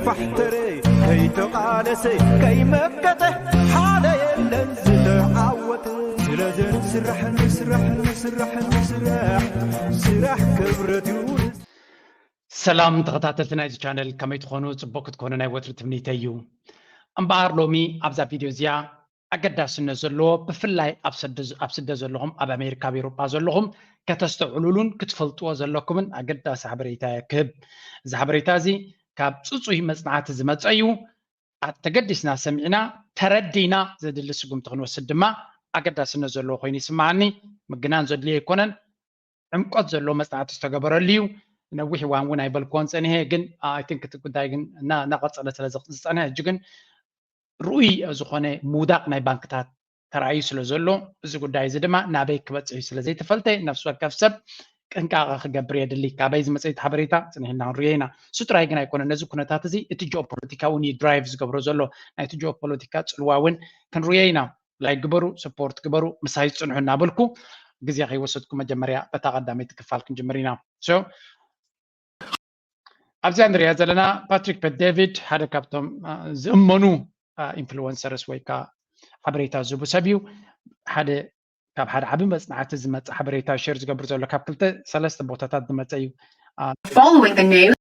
ባሕተረ ከይተቓለሰ ከይመከተ ሓደ የለን ዝተዓወተ። ስለዚ ንስራሕ ንስራሕ ንስራሕ ንስራሕ ስራሕ ክብረት ይውርስ። ሰላም ተኸታተልቲ ናይዚ ቻነል፣ ከመይ ትኾኑ? ጽቡቕ ክትኮኑ ናይ ወትሪ ትምኒተይ እዩ። እምበኣር ሎሚ ኣብዛ ቪድዮ እዚኣ ኣገዳስነት ዘለዎ፣ ብፍላይ ኣብ ሰደ- ኣብ ስደት ዘለኹም፣ ኣብ ኣሜሪካ፣ ኣብ ኤውሮጳ ዘለኹም ከተስተውዕሉሉን ክትፈልጥዎ ዘለኩምን ኣገዳሲ ሓበሬታ እየ ክህብ። እዚ ሓበሬታ እዚ ካብ ጽጹይ መጽናዕቲ ዝመጸ እዩ። ተገዲስና ሰሚዕና ተረዲና ዘድሊ ስጉምቲ ክንወስድ ድማ ኣገዳስነት ዘለዎ ኮይኑ ይስምዓኒ። ምግናን ዘድልዮ ኣይኮነን። ዕምቆት ዘለዎ መጽናዕቲ ዝተገበረሉ እዩ። ነዊሕ እዋን እውን ኣይበልክዎን ጸኒሐ፣ ግን I think እቲ ጉዳይ ግን እና- እናቐጸለ ስለ ዝኽ- ዝጸንሐ፣ ሕጂ ግን ርኡይ ዝኾነ ምውዳቕ ናይ ባንክታት ተራእዩ ስለ ዘሎ፣ እዚ ጉዳይ እዚ ድማ ናበይ ክበጽሕ እዩ ስለ ዘይተፈልጠ፣ ነፍሲ ወከፍ ሰብ ጥንቃቐ ክገብር የድሊ። ካበይ ዝመጸ እቲ ሓበሬታ ጽኒሕና ክንርእዮ ኢና። እሱ ጥራይ ግን ኣይኮነን። ነዚ ኩነታት እዚ እቲ ጂኦፖለቲካ እውን እዩ ድራይቭ ዝገብሮ ዘሎ። ናይቲ ጂኦፖለቲካ ጽልዋ እውን ክንርእዮ ኢና። ላይክ ግበሩ፣ ሰፖርት ግበሩ፣ ምሳይ ጽንሑ እናበልኩ ግዜ ከይወሰድኩ መጀመርያ በታ ቀዳመይቲ ክፋል ክንጅምር ኢና። So ኣብዚኣ ንሪኣ ዘለና ፓትሪክ በት ዴቪድ ሓደ ካብቶም አ፣ ዝእመኑ ኢንፍሉወንሰርስ ወይ ከዓ ሓበሬታ ዝህቡ ሰብ እዩ። ሓደ ካብ ሓደ ዓቢ መጽናዕቲ ዝመጽእ ሓበሬታ ሸር ዝገብር ዘሎ ካብ ክልተ ሰለስተ ቦታታት ዝመጸ እዩ። አ፣ Following the news.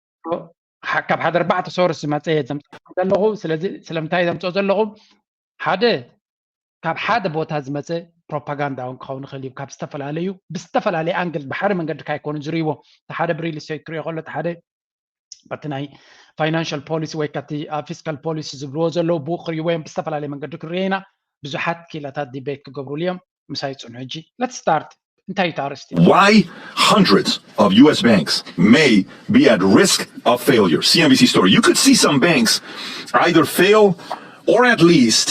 ካ- ካብ ሓደ ኣርባዕተ ሶርስ ዝመጸ እየ ዘምጽእ ዘለኹ። ስለዚ ስለምንታይ ዘምጽኦ ዘለኹ? ሓደ ካብ ሓደ ቦታ ዝመጸ ፕሮፓጋንዳ እውን ክኸውን ይኽእል እዩ። ካብ ዝተፈላለዩ ብዝተፈላለየ ኣንግል ብሓደ መንገዲ ካይኮኑ ዝርእይዎ። እቲ ሓደ ብሪል ስቴት ክሪኦ ከሎ፣ እቲ ሓደ በቲ ናይ ፋይናንሻል ፖሊሲ ወይ ከቲ ፊስካል ፖሊሲ ዝብልዎ ዘለዉ ብኡ ክርእይዎ እዮም። ብዝተፈላለየ መንገዲ ክንርእዮ ኢና። ብዙሓት ኪላታት ዲቤት ክገብሩሉ እዮም። ምሳይ ጽንሑ። ሕጂ let's start። እንታይ እዩ እቲ ኣርእስቲ? Why hundreds of U S banks may be at risk of failure. C N B C story. You could see some banks either fail or at least,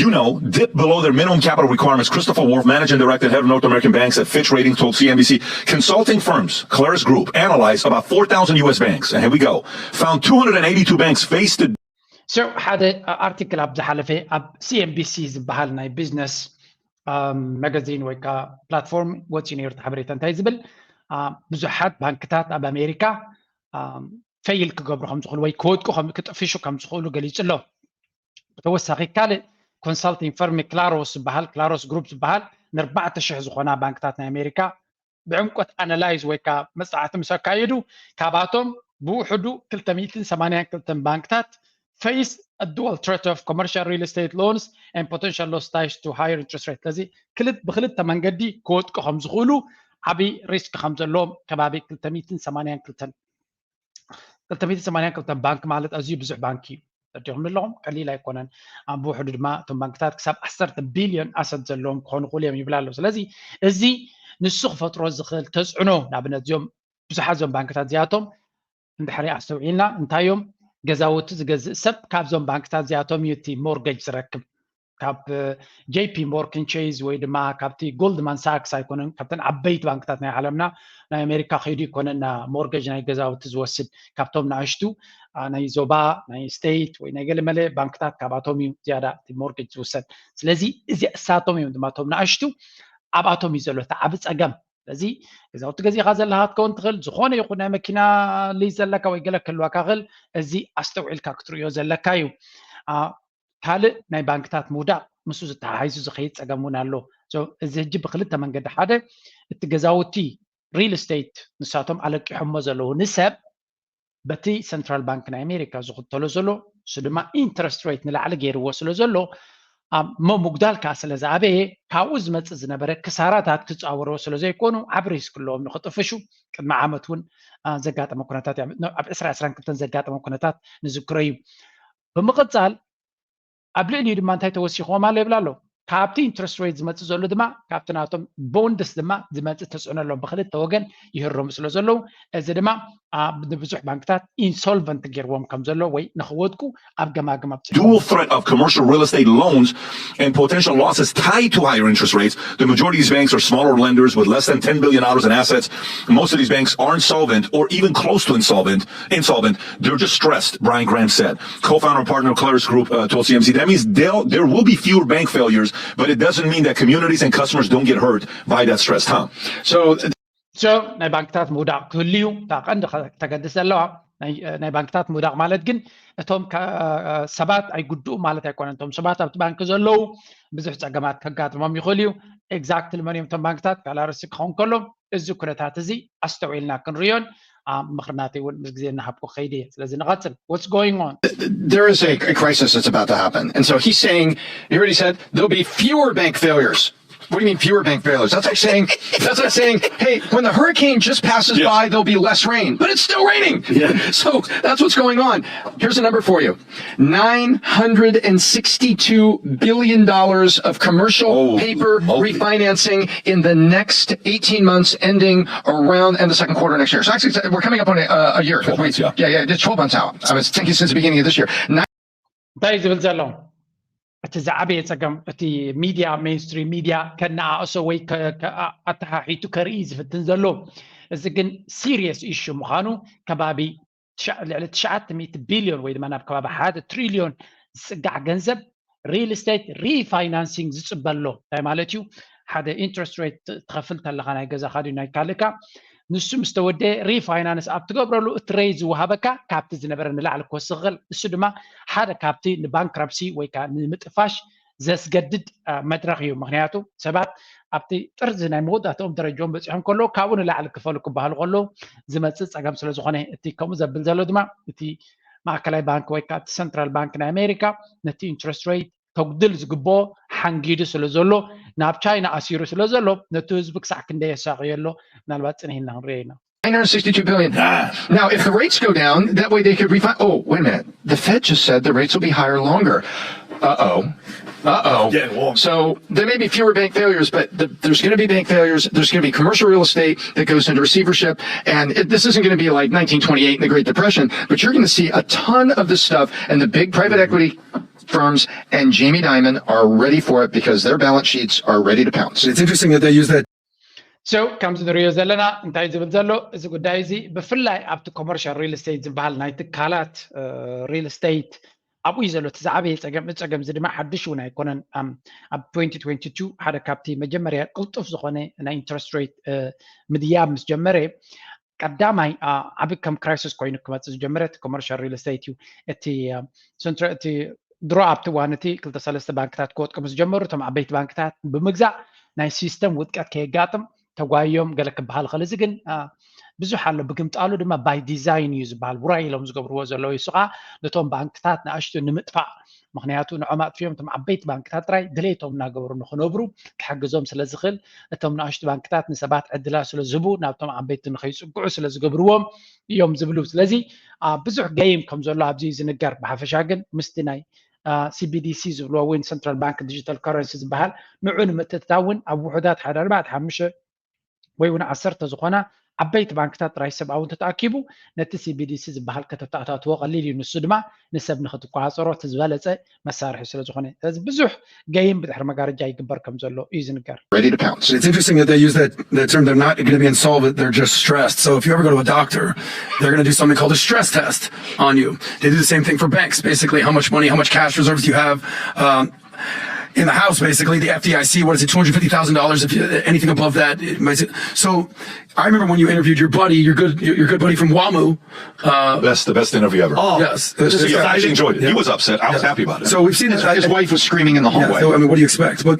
you know, dip below their minimum capital requirements. Christopher Wolf, managing director, head of North American banks at Fitch Ratings, told C N B C consulting firms, Claris Group, analyzed about four thousand U S banks. And here we go. Found two hundred eighty-two banks faced the So ሓደ ኣርቲክል ኣብ ዝሓለፈ ኣብ C N B C ዝበሃል ናይ ቢዝነስ መጋዚን ወይ ከዓ ፕላትፎርም ወፂኡ ነይሩ። እቲ ሓበሬታ እንታይ ዝብል? አ፣ ብዙሓት ባንክታት ኣብ ኣሜሪካ ፌይል ክገብሩ ከም ዝኽእሉ ወይ ክወድቁ ከም- ክጥፍሹ ከም ዝኽእሉ ገሊጹ ኣሎ። ብተወሳኺ ካልእ ኮንሳልቲንግ ፈርሚ ክላሮስ ዝበሃል፣ ክላሮስ ግሩፕ ዝበሃል፣ ንኣርባዕተ ሽሕ ዝኾና ባንክታት ናይ ኣሜሪካ ብዕምቆት ኣናላይዝ ወይ ከዓ መፅናዕቲ ምስ ኣካየዱ፣ ካብኣቶም ብውሕዱ ክልተ ሚእትን ሰማንያን ክልተን ባንክታት face a dual threat of commercial real estate loans and potential loss ties to higher interest rate። ስለዚ ክልት- ብክልተ መንገዲ ክወድቁ ከም ዝኽእሉ ዓብዪ ሪስክ ከም ዘለዎም ከባቢ ክልተ ሚእትን ሰማንያን ክልተን ክልተ ሚእትን ሰማንያን ክልተን ባንክ ማለት ኣዝዩ ብዙሕ ባንክ እዩ። ተረዲኹም ኣለኹም፣ ቀሊል ኣይኮነን። ኣብ ብውሕዱ ድማ እቶም ባንክታት ክሳብ ዓሰርተ ቢልዮን ኣሰት ዘለዎም ክኾኑ ይኽእሉ እዮም ይብል ኣሎ። ስለዚ እዚ ንሱ ክፈጥሮ ዝኽእል ተፅዕኖ፣ ንኣብነት እዚኦም ብዙሓት እዞም ባንክታት እዚኣቶም እንድሕሪ ኣስተውዒልና እንታይ እዮም፣ ገዛውቲ ዝገዝእ ሰብ ካብዞም ባንክታት እዚኣቶም እዩ እቲ ሞርገጅ ዝረክብ። ካብ ጄ ፒ ሞርጋን ቼዝ ወይ ድማ ካብቲ ጎልድማን ሳክስ ኣይኮነን፣ ካብተን ዓበይቲ ባንክታት ናይ ዓለምና ናይ ኣሜሪካ ከይዱ ይኮነ እና ሞርገጅ ናይ ገዛውቲ ዝወስድ። ካብቶም ንኣሽቱ አ፣ ናይ ዞባ ናይ ስቴት ወይ ናይ ገለመለ ባንክታት ካብኣቶም እዩ ዝያዳ እቲ ሞርገጅ ዝውሰድ። ስለዚ እዚ እሳቶም እዮም ድማ እቶም ንኣሽቱ ኣብኣቶም እዩ ዘሎ እቲ ዓቢ ጸገም። ስለዚ ገዛውቲ ገዚእኻ ዘለካ ክትከውን ትኽእል፣ ዝኾነ ይኹን ናይ መኪና ሊዝ ዘለካ ወይ ገለ ክህልወካ ክእል፣ እዚ ኣስተውዒልካ ክትርእዮ ዘለካ እዩ። አ፣ ካልእ ናይ ባንክታት ምውዳቕ ምስኡ ዝተሓሒዙ ዝኸይድ ጸገም እውን ኣሎ። So፣ እዚ ሕጂ ብክልተ መንገዲ፣ ሓደ እቲ ገዛውቲ ሪል ስቴት ንሳቶም ኣለቂሖሞ ዘለዉ ንሰብ በቲ ሰንትራል ባንክ ናይ ኣሜሪካ ዝኽተሎ ዘሎ፣ እሱ ድማ ኢንትረስት ሬት ንላዕሊ ገይርዎ ስለ ዘሎ፣ ኣብ ሞ ምጉዳል ከዓ ስለ ዝኣበየ፣ ካብኡ ዝመፅእ ዝነበረ ክሳራታት ክፃወርዎ ስለ ዘይኮኑ ዓብ ሪስክ ኣለዎም ንክጥፍሹ። ቅድሚ ዓመት እውን አ፣ ዘጋጠመ ኩነታት እዩ። ኣብ ዕስራ ዕስራን ክልተን ዘጋጠመ ኩነታት ንዝክሮ እዩ። ብምቕፃል ኣብ ልዕሊኡ ድማ እንታይ ተወሲኽዎም ኣሎ ይብል ኣሎ። ካብቲ ኢንትረስት ሬት ዝመፅእ ዘሎ ድማ ካብቲ ናቶም ቦንድስ ድማ ዝመፅእ ተፅዕኖ ኣለዎም። ብክልተ ወገን ይህረሙ ስለ ዘለዉ፣ እዚ ድማ አ፣ ንብዙሕ ባንክታት ኢንሶልቨንት ገይርዎም ከም ዘሎ ወይ ንክወድቁ ኣብ ገማግም ኣብፂሕዎም። Dual threat of commercial real estate loans and potential losses tied to higher interest rates. The majority of these banks are smaller lenders with less than ten billion dollars in assets. Most of these banks aren't solvent or even close to insolvent. Insolvent. They're just stressed, Brian Graham said, co-founder and partner of Claris Group, uh, told C N B C. That means they'll, there will be fewer bank failures, but it doesn't mean that communities and customers don't get hurt by that stress, huh? So So ናይ ባንክታት ምውዳቕ ክህሉ እዩ። እታ ቀንዲ ከ- ተገድስ ዘለዋ ናይ ባንክታት ምውዳቕ ማለት ግን እቶም ሰባት ኣይጉድኡ ማለት ኣይኮነን። እቶም ሰባት ኣብቲ ባንክ ዘለዉ ብዙሕ ፀገማት ከጋጥሞም ይኽእል እዩ። ኤግዛክትሊ መን እዮም እቶም ባንክታት ካልኣርሲ ክኸውን ከሎ እዚ ኩነታት እዚ ኣስተውዒልና ክንርዮን ምኽርናተይ እውን ምስ ግዜ እናሃብኩ ከይደ እየ። ስለዚ ንቐፅል። What's going on? There is a, a crisis that's about to happen. And so he's saying, you already said there'll be fewer bank failures. What do you mean fewer bank failures? That's like saying that's like saying, hey, when the hurricane just passes yeah. by, there'll be less rain, but it's still raining. Yeah. So that's what's going on. Here's a number for you: nine hundred and sixty-two billion dollars of commercial oh, paper okay. refinancing in the next eighteen months, ending around end of second quarter next year. So actually, we're coming up on a, a year. Twelve months, yeah. yeah, yeah, it's twelve months out. I was thinking since the beginning of this year. Nine- እንታይ ዝብል ዘሎ እቲ ዝዓበየ ፀገም እቲ ሚድያ ሜንስትሪም ሚድያ ከነኣእሶ ወይ ኣተሓሒቱ ከርኢ ዝፍትን ዘሎ እዚ ግን ሲሪየስ ኢሹ ምዃኑ ከባቢ ልዕሊ ትሽዓተ ሚእቲ ቢልዮን ወይ ድማ ናብ ከባቢ ሓደ ትሪልዮን ዝፅጋዕ ገንዘብ ሪል ስቴት ሪፋይናንሲንግ ዝፅበ ኣሎ። እንታይ ማለት እዩ? ሓደ ኢንትረስት ሬት ትኸፍል ተለኻ ናይ ገዛኻ ድዩ ናይ ካልእካ ንሱ ምስ ተወደአ ሪፋይናንስ ኣብ ትገብረሉ እቲ ሬት ዝወሃበካ ካብቲ ዝነበረ ንላዕሊ ክወስኽ ይኽእል። እሱ ድማ ሓደ ካብቲ ንባንክራፕሲ ወይ ከዓ ንምጥፋሽ ዘስገድድ መድረኽ እዩ። ምክንያቱ ሰባት ኣብቲ ጥርዚ ናይ መወዳእትኦም ደረጃኦም በፂሖም ከለዉ ካብኡ ንላዕሊ ክፈሉ ክበሃሉ ከለዉ ዝመፅእ ፀገም ስለ ዝኾነ እቲ ከምኡ ዘብል ዘሎ ድማ እቲ ማእከላይ ባንክ ወይ ከዓ እቲ ሰንትራል ባንክ ናይ ኣሜሪካ ነቲ ኢንትረስት ሬት ከጉድል ዝግብኦ ሓንጊዱ ስለ ዘሎ ናብ ቻይና ኣሲሩ ስለ ዘሎ ነቲ ህዝቢ ክሳዕ ክንደይ የሳቕዮ ኣሎ ምናልባት ፅንሕ ኢልና ክንሪኦ ኢና። nine hundred sixty-two billion. Ah. Now, if the rates go down, that way they could refund. Oh, wait a minute. The Fed just said the rates will be higher longer. Uh oh. Uh oh. So there may be fewer bank failures, but the, there's going to be bank failures. There's going to be commercial real estate that goes into receivership. And it, this isn't going to be like nineteen twenty-eight in the Great Depression, but you're going to see a ton of this stuff. And the big private equity firms and Jamie Dimon are ready for it because their balance sheets are ready to pounce. It's interesting that they use that. So ከምዚ ንሪኦ ዘለና እንታይ ዝብል ዘሎ እዚ ጉዳይ እዚ ብፍላይ ኣብቲ ኮመርሻል ሪል ስቴት ዝበሃል ናይ ትካላት ሪል ስቴት ኣብኡ እዩ ዘሎ እቲ ዝዓበየ ፀገም። እዚ ፀገም እዚ ድማ ሓድሽ እውን ኣይኮነን። ኣብ twenty twenty-two ሓደ ካብቲ መጀመርያ ቅልጡፍ ዝኾነ ናይ ኢንትረስት ሬት ምድያብ ምስ ጀመረ ቀዳማይ ዓቢ ከም ክራይሲስ ኮይኑ ክመፅእ ዝጀመረ እቲ ኮመርሻል ሪል ስቴት እዩ። እቲ ድሮ ኣብቲ እዋን እቲ ክልተ ሰለስተ ባንክታት ክወድቁ ምስ ጀመሩ እቶም ዓበይቲ ባንክታት ብምግዛእ ናይ ሲስተም ውድቀት ከየጋጥም ተጓዮም ገለ ክበሃል ይኽእል። እዚ ግን ብዙሕ ኣሎ። ብግምጣሉ ድማ ባይ ዲዛይን እዩ ዝበሃል። ውራይ ኢሎም ዝገብርዎ ዘለዉ እዩ። እሱ ከዓ ነቶም ባንክታት ንኣሽቱ ንምጥፋእ ምክንያቱ ንዖም ኣጥፊኦም እቶም ዓበይቲ ባንክታት ጥራይ ድሌቶም እናገበሩ ንክነብሩ ክሕግዞም ስለ ዝኽእል እቶም ንኣሽቱ ባንክታት ንሰባት ዕድላት ስለ ዝህቡ ናብቶም ዓበይቲ ንከይፅግዑ ስለ ዝገብርዎም እዮም ዝብሉ። ስለዚ ብዙሕ ገይም ከም ዘሎ ኣብዚ ዝንገር። ብሓፈሻ ግን ምስቲ ናይ CBDC ዝብልዎ ወይ ሰንትራል ባንክ ዲጂታል ከረንሲ ዝበሃል ንዑ ንምትእትታው እውን ኣብ ውሑዳት ሓደ ኣርባዕተ ሓሙሽተ ወይ እውን ዓሰርተ ዝኾና ዓበይቲ ባንክታት ጥራይ ሰብ እውን ተተኣኪቡ ነቲ CBDC ዝበሃል ከተተኣታትዎ ቀሊል እዩ። ንሱ ድማ ንሰብ ንክትቆፃፀሮ እቲ ዝበለፀ መሳርሒ ስለ ዝኾነ። ስለዚ ብዙሕ ገይም ብድሕሪ መጋረጃ ይግበር ከም ዘሎ እዩ ዝንገር። Ready to pounce. It's interesting that they use that, that term. They're not going to be insolvent. They're just stressed. So if you ever go to a doctor, they're going to do something called a stress test on you. They do the same thing for banks. Basically, how much money, how much cash reserves do you have? Um, in the house, basically, the F D I C, what is it, two hundred fifty thousand dollars? If you, anything above that, it might, so I remember when you interviewed your buddy, your good, your, your good buddy from WAMU. Uh, That's the best interview ever. yes, this is- I actually enjoyed it. He was upset. I was happy about it. So we've seen this. His wife was screaming in the Yeah, hallway. so, I mean, what do you expect? But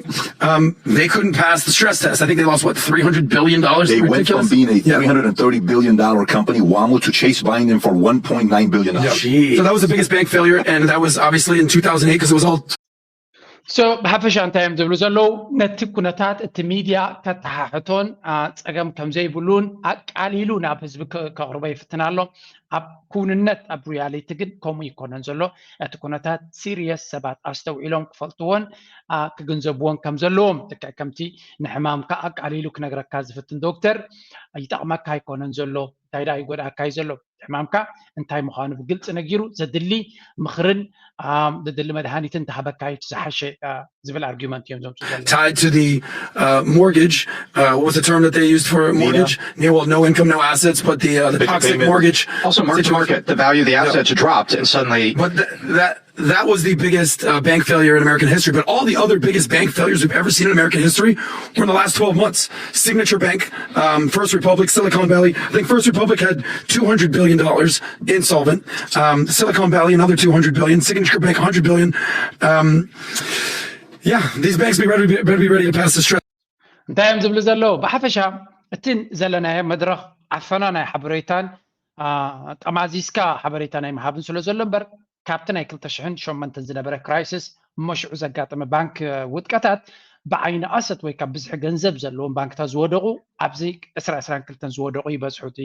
um, they couldn't pass the stress test. I think they lost what three hundred billion dollars. They went from being a three hundred and thirty billion dollar company, WAMU, to Chase buying them for one point nine billion dollars. So that was the biggest bank failure, and that was obviously in two thousand eight because it was all So ብሓፈሻ እንታይ እዮም ዝብሉ ዘለዉ? ነቲ ኩነታት እቲ ሚድያ ከተሓሕቶን ጸገም ከም ዘይብሉን ኣቃሊሉ ናብ ህዝቢ ከቕርቦ ይፍትን ኣሎ። ኣብ ክውንነት ኣብ ሪያሊቲ ግን ከምኡ ይኮነን ዘሎ። እቲ ኩነታት ሲሪየስ ሰባት ኣስተውዒሎም ክፈልጥዎን ክግንዘብዎን ከም ዘለዎም ልክዕ ከምቲ ንሕማምካ ኣቃሊሉ ክነግረካ ዝፍትን ዶክተር ይጠቕመካ ኣይኮነን ዘሎ እንታይ ደኣ ይጎድኣካ እዩ ዘሎ ሕማምካ እንታይ ምዃኑ ብግልፂ ነጊሩ ዘድሊ ምኽርን ዘድሊ መድሃኒትን ተሃበካ እዩ ዝሓሸ ዝብል ኣርጊመንት እዮም ዘምፁ ዘሎ tied to the uh, mortgage. Uh, what was the term that they used for a mortgage? Yeah, well, no income, no assets, but the uh, the toxic mortgage. Also, mark to market, the value of the assets dropped, and suddenly. But th- that That was the biggest uh, bank failure in American history. But all the other biggest bank failures we've ever seen in American history were in the last twelve months. Signature Bank, um, First Republic, Silicon Valley. I think First Republic had two hundred billion dollars insolvent. Um, Silicon Valley, another two hundred billion. Signature Bank, one hundred billion. Um, yeah, these banks be ready, better be ready to pass the stress. እንታይ እዮም ዝብሉ ዘለዉ? ብሓፈሻ እቲ ዘለናዮ መድረኽ ዓፈና ናይ ሓበሬታን ጠማዚዝካ ሓበሬታ ናይ ምሃብን ስለ ዘሎ እምበር ካብቲ ናይ ክልተ ሽሕን ሸሞንተን ዝነበረ ክራይሲስ እሞ ሽዑ ዘጋጠመ ባንክ ውድቀታት ብዓይኒ ኣሰት ወይ ካብ ብዝሒ ገንዘብ ዘለዎም ባንክታት ዝወደቑ ኣብዚ ዕስራ ዕስራን ክልተን ዝወደቑ ይበዝሑ። እቲ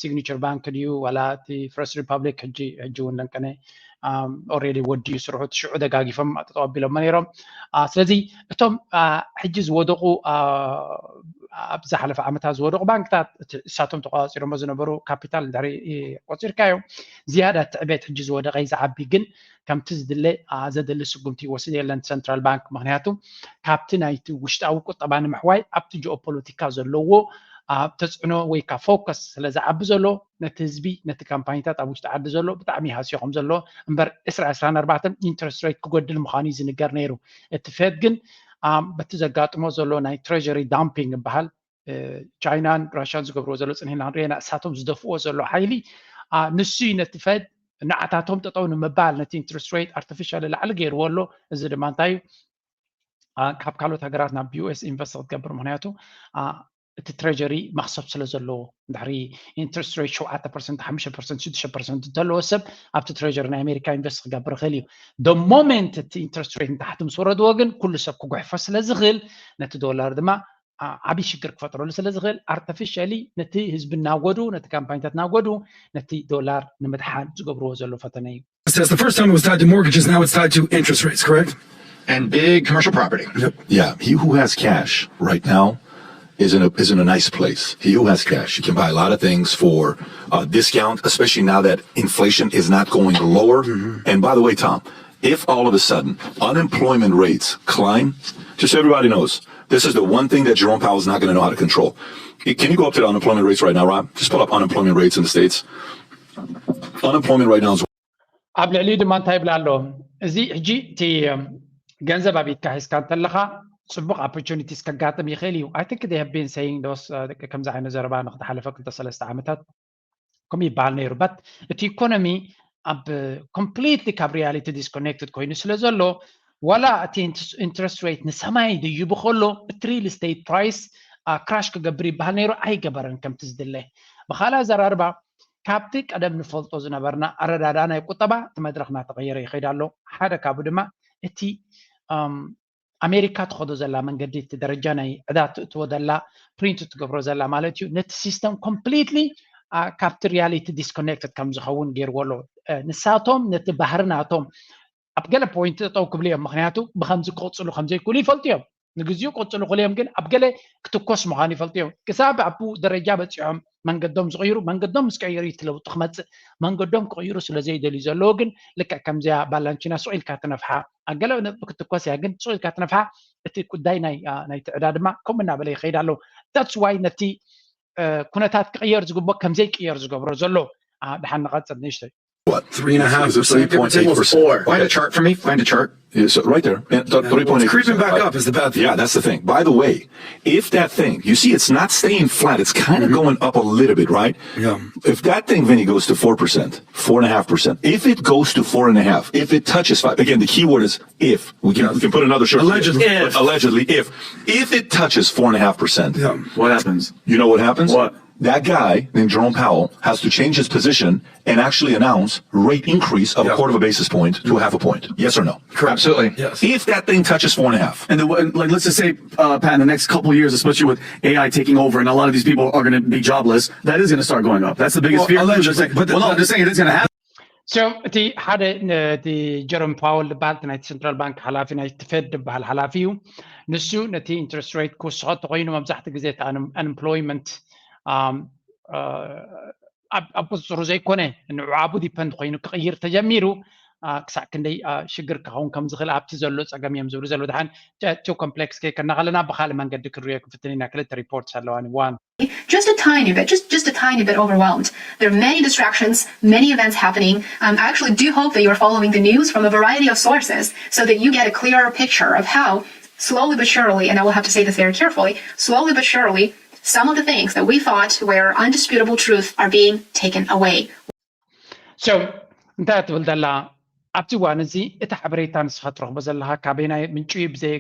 ሲግኒቸር ባንክ ድዩ ዋላ እቲ ፈርስት ሪፓብሊክ ሕጂ ሕጂ እውን ለንቀነ ኦሬዲ ወዲኡ ስርሑ እቲ ሽዑ ደጋጊፎም ጠጠው ኣቢሎሞ ነይሮም። ስለዚ እቶም ሕጂ ዝወደቑ ኣብ ዝሓለፈ ዓመታት ዝወደቑ ባንክታት እሳቶም ተቋፂሮሞ ዝነበሩ ካፒታል እንድሕሪ ቆፂርካዮ ዝያዳ እቲ ዕቤት ሕጂ ዝወደቀ እዩ ዝዓቢ። ግን ከምቲ ዝድለ ዘደሊ ስጉምቲ ይወስድ የለን ሰንትራል ባንክ። ምክንያቱ ካብቲ ናይቲ ውሽጣዊ ቁጠባ ንምሕዋይ ኣብቲ ጂኦፖለቲካ ዘለዎ ተፅዕኖ ወይ ካ ፎከስ ስለ ዝዓቢ ዘሎ ነቲ ህዝቢ ነቲ ካምፓኒታት ኣብ ውሽጢ ዓዲ ዘሎ ብጣዕሚ ሃስዮ ከም ዘሎ እምበር ዕስራ ዕስራን ኣርባዕተን ኢንትረስት ሬት ክጎድል ምዃኑ እዩ ዝንገር ነይሩ። እቲ ፌድ ግን በቲ ዘጋጥሞ ዘሎ ናይ ትሬሪ ዳምፒንግ ይበሃል ቻይናን ራሽያን ዝገብርዎ ዘሎ ፅንሒና ንሪኤና እሳቶም ዝደፍዎ ዘሎ ሓይሊ ንሱ ነቲ ፌድ ንዓታቶም ጠጠው ንምባል ነቲ ኢንትረስት ሬት ኣርቲፊሻል ላዕሊ ገይርዎ ኣሎ። እዚ ድማ እንታይ እዩ ካብ ካልኦት ሃገራት ናብ ዩኤስ ኢንቨስት ክትገብር ምክንያቱ እቲ ትሬሪ መክሰብ ስለ ዘለዎ ድሕሪ ኢንትረስት ሬት ሸውዓተ ፐርሰንት ሓሙሽተ ፐርሰንት ሽዱሽተ ፐርሰንት እንተለዎ ሰብ ኣብቲ ትሬሪ ናይ ኣሜሪካ ኢንቨስት ክገብር ይኽእል እዩ። ደ ሞመንት እቲ ኢንትረስት ሬት ንታሕቲ ምስ ወረድዎ ግን ኩሉ ሰብ ክጉሕፎ ስለ ዝኽእል ነቲ ዶላር ድማ ዓብዪ ሽግር ክፈጥረሉ ስለ ዝኽእል ኣርቲፊሻሊ ነቲ ህዝቢ እናጎዱ ነቲ ካምፓኒታት እናጎዱ ነቲ ዶላር ንምድሓን ዝገብርዎ ዘሎ ፈተነ እዩ። As the first time it was tied to mortgages, now it's tied to interest rates, correct? And big commercial property. Yeah, he who has cash right now is in a is in a nice place. He who has cash, you can buy a lot of things for a discount, especially now that inflation is not going lower. And by the way, Tom, if all of a sudden unemployment rates climb, just so everybody knows, this is the one thing that Jerome Powell is not going to know how to control. Can you go up to the unemployment rates right now, Rob? Just pull up unemployment rates in the States. Unemployment right now is ኣብ ልዕሊኡ ድማ እንታይ ይብላ ኣሎ? እዚ ሕጂ እቲ ገንዘብ ኣብ ኢድካ ሒዝካ እንተለኻ ፅቡቅ ኦፖርቹኒቲስ ከጋጥም ይኽእል እዩ። I think they have been saying those ከምዚ ዓይነት ዘረባ ንክተሓለፈ ክልተ ሰለስተ ዓመታት ከምኡ ይበሃል ነይሩ። በት እቲ ኢኮኖሚ ኣብ ኮምፕሊትሊ ካብ ሪያሊቲ ዲስኮኔክትድ ኮይኑ ስለ ዘሎ ዋላ እቲ ኢንትረስት ሬት ንሰማይ ድይቡ ከሎ እቲ ሪል ስቴት ፕራይስ ክራሽ ክገብር ይበሃል ነይሩ። ኣይገበረን ከምቲ ዝድለ። ብካልእ ኣዘራርባ ካብቲ ቀደም ንፈልጦ ዝነበርና ኣረዳዳ ናይ ቁጠባ እቲ መድረኽ እናተቐየረ ይኸይድ ኣሎ። ሓደ ካብኡ ድማ እቲ ኣሜሪካ ትኸዶ ዘላ መንገዲ እቲ ደረጃ ናይ ዕዳ ትእትዎ ዘላ ፕሪንት ትገብሮ ዘላ ማለት እዩ ነቲ ሲስተም ኮምፕሊትሊ ካብቲ ሪያሊቲ ዲስኮኔክትድ ከም ዝኸውን ገይርዎ ኣሎ። ንሳቶም ነቲ ባህሪ ናቶም ኣብ ገለ ፖይንት ጠጠው ክብሉ እዮም። ምክንያቱ ብከምዚ ክቕፅሉ ከምዘይክእሉ ይፈልጡ እዮም። ንግዚኡ ቅፅሉ ክልዮም ግን ኣብ ገለ ክትኮስ ምዃኑ ይፈልጡ እዮም። ክሳብ ኣብኡ ደረጃ በፂሖም መንገዶም ዝቕይሩ መንገዶም ምስ ቀየሩ እቲ ለውጢ ክመፅእ መንገዶም ክቕይሩ ስለ ዘይደልዩ ዘለዉ ግን ልክዕ ከምዚኣ ባላንቺና ሱቕ ኢልካ ትነፍሓ ኣብ ገለ ነጥቢ ክትኮስ እያ ግን ሱቕ ኢልካ ትነፍሓ እቲ ጉዳይ ናይ ናይቲ ዕዳ ድማ ከምኡ እናበለ ይኸይድ ኣለዉ። That's why ነቲ ኩነታት ክቕየር ዝግቦ ከምዘይቅየር ዝገብሮ ዘሎ። ድሓን ንቐፅል ንእሽተይ What, three and a half It's a percent, give or take? three point eight percent. Find a chart for me. Find a chart. Yeah, so right there, and th- three point eight. It's creeping back up is the bad thing. Yeah, that's the thing. By the way, if that thing, you see, it's not staying flat. It's kind of going up a little bit, right? Yeah. If that thing, Vinny, goes to four percent, four and a half percent, if it goes to four and a half, if it touches five, again, the key word is if. We can, we can put another shirt. Allegedly. If. Allegedly, if. If it touches four and a half percent, Yeah. What happens? you know what happens? What? That guy named Jerome Powell has to change his position and actually announce rate increase of Yeah. a quarter of a basis point to a half a point. Yes or no? Correct. Absolutely. Yes. If that thing touches four and a half, And the, and, like, let's just say, uh, Pat, in the next couple of years, especially with A I taking over, and a lot of these people are going to be jobless, that is going to start going up. That's the biggest Well, fear. I'm allegedly, just saying, but the- well, no, I'm just saying it is going to happen. So እቲ ሓደ እቲ ጀሮም ፓወል ዝበሃል ናይቲ ሰንትራል ባንክ ሓላፊ ናይቲ ፌድ ዝበሃል ሓላፊ እዩ። ንሱ ነቲ ኢንትረስት ሬት ክውስኸ ተኮይኑ መብዛሕቲ ግዜ እቲ ኣንኤምፕሎይመንት ኣብ ቁፅፅሩ ዘይኮነ ንዕዓቡ ዲፐንድ ኮይኑ ክቕይር ተጀሚሩ ክሳዕ ክንደይ ሽግር ክኸውን ከም ዝኽእል ኣብቲ ዘሎ ፀገም እዮም ዝብሉ ዘለዉ። ድሓን too complex ከይከና ከለና ብካልእ መንገዲ ክንሪኦ ክንፍትን ኢና። ክልተ ሪፖርት ኣለዋኒ። One just a tiny bit, just just a tiny bit overwhelmed. There are many distractions, many events happening. Um, I actually do hope that you're following the news from a variety of sources so that you get a clearer picture of how slowly but surely, and I will have to say this very carefully, slowly but surely, some of the things that we thought were undisputable truth are being taken away. So እንታይ ትብል ዘላ? ኣብቲ እዋን እዚ እቲ ሓበሬታ ንስኻ ትረኽቦ ዘለኻ ካበይናይ ምንጩ እዩ ብዘይ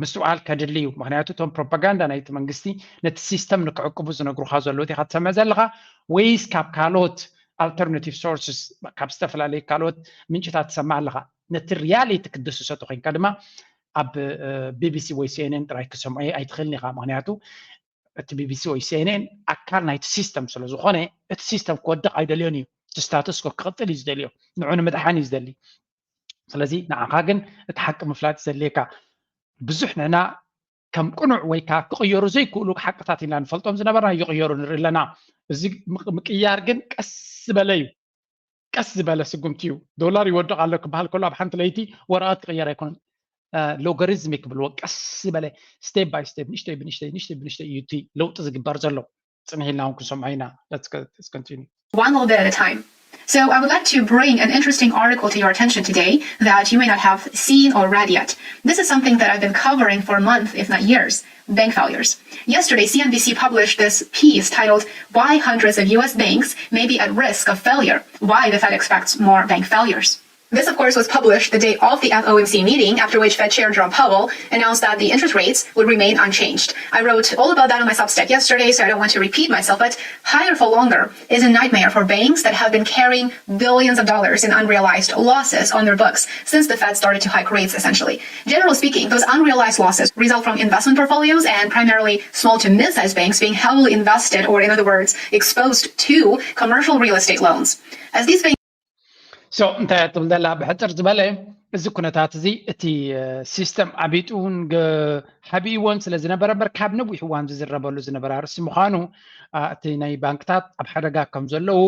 ምስትውዓል ከድሊ እዩ። ምክንያቱ እቶም ፕሮፓጋንዳ ናይቲ መንግስቲ ነቲ ሲስተም ንክዕቅቡ ዝነግሩኻ ዘለዉ ኢኻ ትሰምዕ ዘለኻ፣ ወይስ ካብ ካልኦት alternative sources፣ ካብ ዝተፈላለዩ ካልኦት ምንጭታት ትሰምዕ ኣለኻ? ነቲ ሪያሊቲ ክትድስሶ ተኮይንካ ድማ ኣብ ቢቢሲ ወይ ሲኤንኤን ጥራይ ክሰምዖ ኣይትኽእልን ኢኻ። ምክንያቱ እቲ ቢቢሲ ወይ ሲኤንኤን ኣካል ናይቲ ሲስተም ስለ ዝኾነ እቲ ሲስተም ክወድቕ ኣይደልዮን እዩ። እቲ ስታተስኮ ክቕፅል እዩ ዝደልዮ፣ ንዑ ንምድሓን እዩ ዝደሊ። ስለዚ ንዓኻ ግን እቲ ሓቂ ምፍላጥ ዘድልየካ። ብዙሕ ንሕና ከም ቅኑዕ ወይ ከዓ ክቕየሩ ዘይክእሉ ሓቅታት ኢና ንፈልጦም ዝነበርና ይቕየሩ ንርኢ ኣለና። እዚ ምቅያር ግን ቀስ ዝበለ እዩ። ቀስ ዝበለ ስጉምቲ እዩ። ዶላር ይወድቕ ኣሎ ክበሃል ከሎ ኣብ ሓንቲ ለይቲ ወረቐት ክቕየር ኣይኮነን። ሎጋሪዝሚክ ክብልዎ ቀስ ዝበለ step by step ንእሽተይ ብንእሽተይ ንእሽተይ ብንእሽተይ እዩ እቲ ለውጢ ዝግበር ዘሎ። ጽንሕ ኢልና እውን ክንሰምዖ ኢና። Let's continue. One little bit at a time. So I would like to bring an interesting article to your attention today that you may not have seen or read yet. This is something that I've been covering for months, if not years. Bank failures. Yesterday, C N B C published this piece titled Why Hundreds of U S Banks May Be at Risk of Failure, Why the Fed Expects More Bank Failures. This, of course, was published the day of the F O M C meeting, after which Fed Chair Jerome Powell announced that the interest rates would remain unchanged. I wrote all about that on my Substack yesterday, so I don't want to repeat myself, but higher for longer is a nightmare for banks that have been carrying billions of dollars in unrealized losses on their books since the Fed started to hike rates, essentially. Generally speaking, those unrealized losses result from investment portfolios and primarily small to mid-sized banks being heavily invested, or in other words, exposed to commercial real estate loans. As these banks So እንታይ ትብል ዘላ? ብሕፅር ዝበለ እዚ ኩነታት እዚ እቲ ሲስተም ዓቢጡ እውን ሓቢእዎን ስለ ዝነበረ እምበር ካብ ነዊሕ እዋን ዝዝረበሉ ዝነበረ ኣርእስቲ ምዃኑ፣ እቲ ናይ ባንክታት ኣብ ሓደጋ ከም ዘለዉ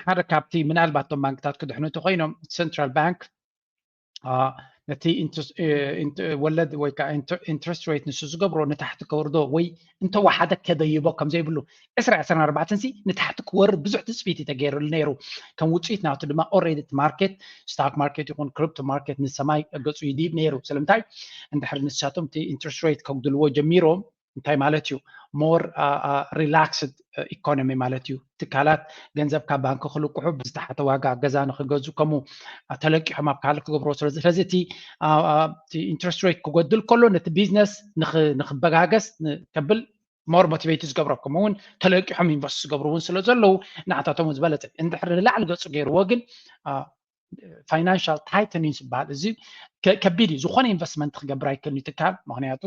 ሓደ ካብቲ ምናልባት እቶም ባንክታት ክድሕኑ ተኮይኖም central bank ነቲ ወለድ ወይ ከዓ interest rate ንሱ ዝገብሮ ንታሕቲ ከውርዶ ወይ እንተወሓደ ከደይቦ ከም ዘይብሉ ዕስራ ዕስራን ኣርባዕተን ሲ ንታሕቲ ክወርድ ብዙሕ ትፅቢት እዩ ተገይሩሉ ነይሩ። ከም ውፅኢት ናቱ ድማ already እቲ market፣ stock market ይኹን crypto market ንሰማይ ገፁ ይድይብ ነይሩ። ስለምንታይ? እንድሕር ንሳቶም እቲ interest rate ከጉድልዎ ጀሚሮም እንታይ ማለት እዩ? More relaxed economy ማለት እዩ። ትካላት ገንዘብ ካብ ባንኪ ክልቅሑ ብዝተሓተ ዋጋ ገዛ ንክገዙ ከምኡ ተለቂሖም ኣብ ካልእ ክገብርዎ። ስለዚ ስለዚ እቲ interest rate ክጎድል ከሎ ነቲ ቢዝነስ ንክበጋገስ ከብል more motivate ዝገብሮ፣ ከምኡ እውን ተለቂሖም ኢንቨስት ዝገብሩ እውን ስለ ዘለዉ ንዓታቶም ዝበለፀ። እንድሕር ንላዕሊ ገፁ ገይርዎ ግን financial tightening ዝበሃል እዚ ከቢድ እዩ። ዝኾነ ኢንቨስትመንት ክገብር ኣይክእልን እዩ ትካል፣ ምክንያቱ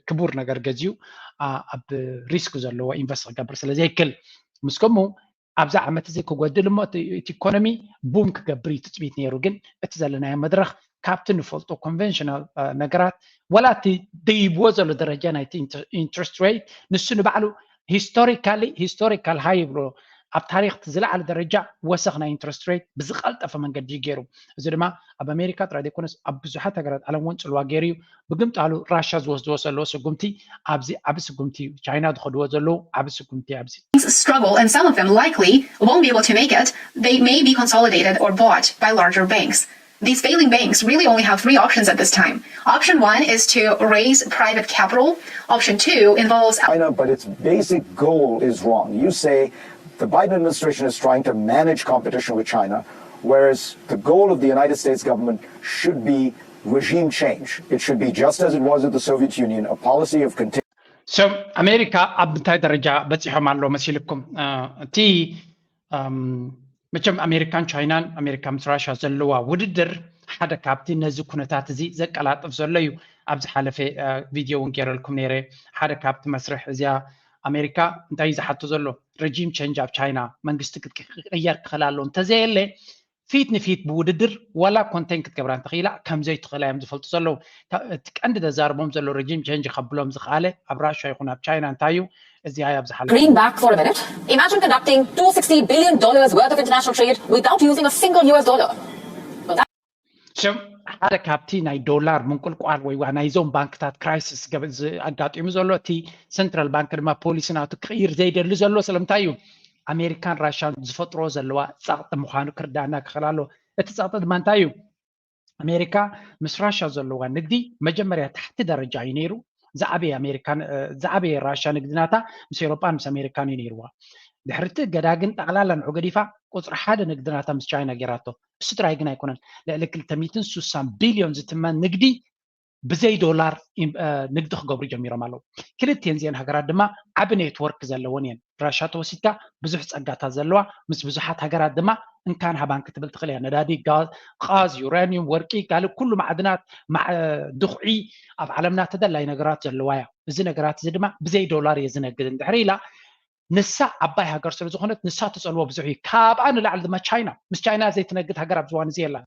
ክቡር ነገር ገዚኡ ኣብ ሪስክ ዘለዎ ኢንቨስት ክገብር ስለ ዘይክእል። ምስ ከምኡ ኣብዚ ዓመት እዚ ክጎድል እሞ እቲ ኢኮኖሚ ቡም ክገብር እዩ ትፅቢት ነይሩ። ግን እቲ ዘለናዮ መድረኽ ካብቲ ንፈልጦ ኮንቨንሽናል ነገራት ወላ እቲ ደይብዎ ዘሎ ደረጃ ናይቲ interest rate ንሱ ንባዕሉ historically historical high ይብሎ ኣብ ታሪክ ዝለዓለ ደረጃ ወሰኽ ናይ interest rate ብዝቀልጠፈ መንገዲ እዩ ገይሩ። እዚ ድማ ኣብ ኣሜሪካ ጥራይ ዘይኮነስ ኣብ ብዙሓት ሃገራት ዓለም እውን ፅልዋ ገይሩ እዩ። ብግምጣሉ ራሻ ዝወስድዎ ዘለዉ ስጉምቲ ኣብዚ ዓቢ ስጉምቲ እዩ። ቻይና ዝኸድዎ ዘለዉ ዓቢ ስጉምቲ ኣብዚ struggle and some of them likely won't be able to make it, they may be consolidated or bought by larger banks. These failing banks really only have three options at this time. Option one is to raise private capital. Option two involves China, but its basic goal is wrong. You say the Biden administration is trying to manage competition with China, whereas the goal of the United States government should be regime change. It should be just as it was with the Soviet Union, a policy of continued So ኣሜሪካ ኣብ ምንታይ ደረጃ በፂሖም ኣሎ መሲልኩም? እቲ መቸም ኣሜሪካን ቻይናን ኣሜሪካ ምስ ራሻ ዘለዋ ውድድር ሓደ ካብቲ ነዚ ኩነታት እዚ ዘቀላጥፍ ዘሎ እዩ። ኣብ ዝሓለፈ ቪድዮ እውን ገይረልኩም ነይረ። ሓደ ካብቲ መስርሕ እዚኣ ኣሜሪካ እንታይ እዩ ዝሓቶ ዘሎ? ረጂም ቸንጅ ኣብ ቻይና መንግስቲ ክቅየር ክኽእል ኣሎ እንተዘየለ ፊት ንፊት ብውድድር ዋላ ኮንቴን ክትገብራ እንተኽኢላ ከም ዘይትኽእላ እዮም ዝፈልጡ ዘለዉ። እቲ ቀንዲ ዘዛርቦም ዘሎ ረጂም ቸንጅ ከብሎም ዝኽኣለ ኣብ ራሻ ይኹን ኣብ ቻይና እንታይ እዩ? እዚ ኣያ ብዝሓለ Green back for a minute. Imagine conducting two sixty billion dollars worth of international trade without using a single U S dollar. ሓደ ካብቲ ናይ ዶላር ምንቁልቋል ወይ ናይዞም ባንክታት ክራይሲስ ኣጋጢሙ ዘሎ እቲ ሰንትራል ባንክ ድማ ፖሊሲ ናቱ ክቕይር ዘይደሊ ዘሎ ስለምንታይ እዩ? ኣሜሪካን ራሻን ዝፈጥሮ ዘለዋ ፃቕጢ ምዃኑ ክርዳእና ክኽእል ኣሎ። እቲ ፃቕጢ ድማ እንታይ እዩ? ኣሜሪካ ምስ ራሻ ዘለዋ ንግዲ መጀመርያ ታሕቲ ደረጃ እዩ ነይሩ። ዝዓበየ ኣሜሪካን ዝዓበየ ራሻ ንግዲ ናታ ምስ ኤሮጳን ምስ ኣሜሪካን እዩ ነይርዋ። ድሕርቲ ገዳ ግን ጠቕላላ ንዑ ገዲፋ ቁፅሪ ሓደ ንግዲ ናታ ምስ ቻይና ገይራቶ። እሱ ጥራይ ግን ኣይኮነን። ልዕሊ ክልተ ሚእትን ሱሳን ቢልዮን ዝትመን ንግዲ ብዘይ ዶላር ንግዲ ክገብሩ ጀሚሮም ኣለዉ። ክልቲኤን እዚአን ሃገራት ድማ ዓቢ ኔትወርክ ዘለወን እየን። ራሻ ተወሲድካ ብዙሕ ጸጋታት ዘለዋ ምስ ብዙሓት ሃገራት ድማ እንካን ሃባን ክትብል ትኽእል እያ። ነዳዲ፣ ቃዝ፣ ዩራኒዩም፣ ወርቂ፣ ካልእ ኩሉ ማዕድናት፣ ድኹዒ ኣብ ዓለምና ተደላይ ነገራት ዘለዋ እያ። እዚ ነገራት እዚ ድማ ብዘይ ዶላር እየ ዝነግድ እንድሕር ኢላ ንሳ ዓባይ ሃገር ስለ ዝኾነት ንሳ ትጸልዎ ብዙሕ እዩ። ካብኣ ንላዕሊ ድማ ቻይና፣ ምስ ቻይና ዘይትነግድ ሃገር ኣብዚ እዋን እዚ የላን።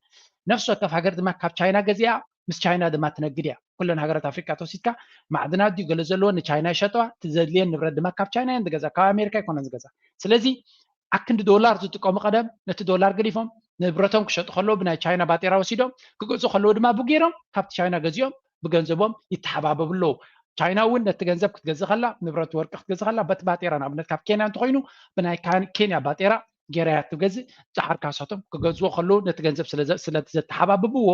ነፍሲ ወከፍ ሃገር ድማ ካብ ቻይና ገዚኣ ምስ ቻይና ድማ ትነግድ እያ። ኩለን ሃገራት ኣፍሪቃ ተወሲድካ ማዕድናት ድዩ ገለ ዘለዎ ንቻይና ይሸጠዋ፣ እቲ ዘድልየን ንብረት ድማ ካብ ቻይና እየን ዝገዛ፣ ካብ ኣሜሪካ ኣይኮነን ዝገዛ። ስለዚ ኣክንዲ ዶላር ዝጥቀሙ ቀደም ነቲ ዶላር ገዲፎም ንብረቶም ክሸጡ ከለዉ ብናይ ቻይና ባጤራ ወሲዶም ክገዝኡ ከለዉ ድማ ብገይሮም ካብቲ ቻይና ገዚኦም ብገንዘቦም ይተሓባበቡ ኣለዉ። ቻይና እውን ነቲ ገንዘብ ክትገዝእ ከላ ንብረት ወርቂ ክትገዝእ ከላ በቲ ባጤራ ንኣብነት ካብ ኬንያ እንተኮይኑ ብናይ ኬንያ ባጤራ ገይራ እያ ትገዝእ። ዳሓር ካሳቶም ክገዝዎ ከለዉ ነቲ ገንዘብ ስለቲ ዘተሓባብብዎ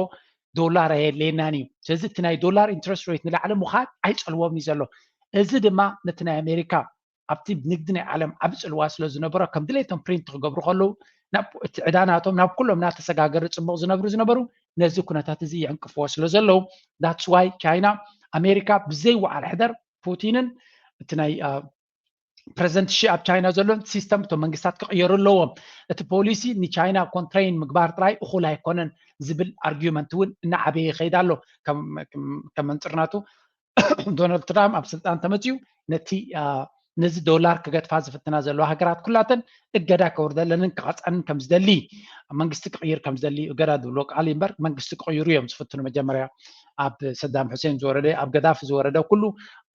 ዶላር ኣየድልየናን እዩ። ስለዚ እቲ ናይ ዶላር ኢንትረስት ሬት ንላዕሊ ምዃድ ኣይጸልዎም እዩ ዘሎ። እዚ ድማ ነቲ ናይ ኣሜሪካ ኣብቲ ንግዲ ናይ ዓለም ዓቢ ጽልዋ ስለ ዝነበሮ ከም ድሌቶም ፕሪንት ክገብሩ ከለዉ ናብ እቲ ዕዳ ናቶም ናብ ኩሎም እናተሰጋገሩ ጽቡቕ ዝነብሩ ዝነበሩ ነዚ ኩነታት እዚ ይዕንቅፍዎ ስለ ዘለዉ that's why ቻይና ኣሜሪካ ብዘይ ወዓል ሕደር ፑቲንን እቲ ናይ ፕረዚደንት ሺ ኣብ ቻይና ዘሎ ሲስተም እቶም መንግስታት ክቕየሩ ኣለዎም። እቲ ፖሊሲ ንቻይና ኮንትሬን ምግባር ጥራይ እኹል ኣይኮነን ዝብል ኣርጊመንት እውን እናዓበየ ይኸይድ ኣሎ። ከም መንፅርናቱ ዶናልድ ትራምፕ ኣብ ስልጣን ተመፅኡ ነቲ ነዚ ዶላር ክገድፋ ዝፍትና ዘለዋ ሃገራት ኩላተን እገዳ ከውርደለንን ክቐፅዐንን ከም ዝደሊ መንግስቲ ክቕይር ከም ዝደሊ እገዳ ዝብሎ ቃል እምበር መንግስቲ ክቕይሩ እዮም ዝፍትኑ። መጀመርያ ኣብ ሰዳም ሑሴን ዝወረደ ኣብ ገዳፊ ዝወረደ ኩሉ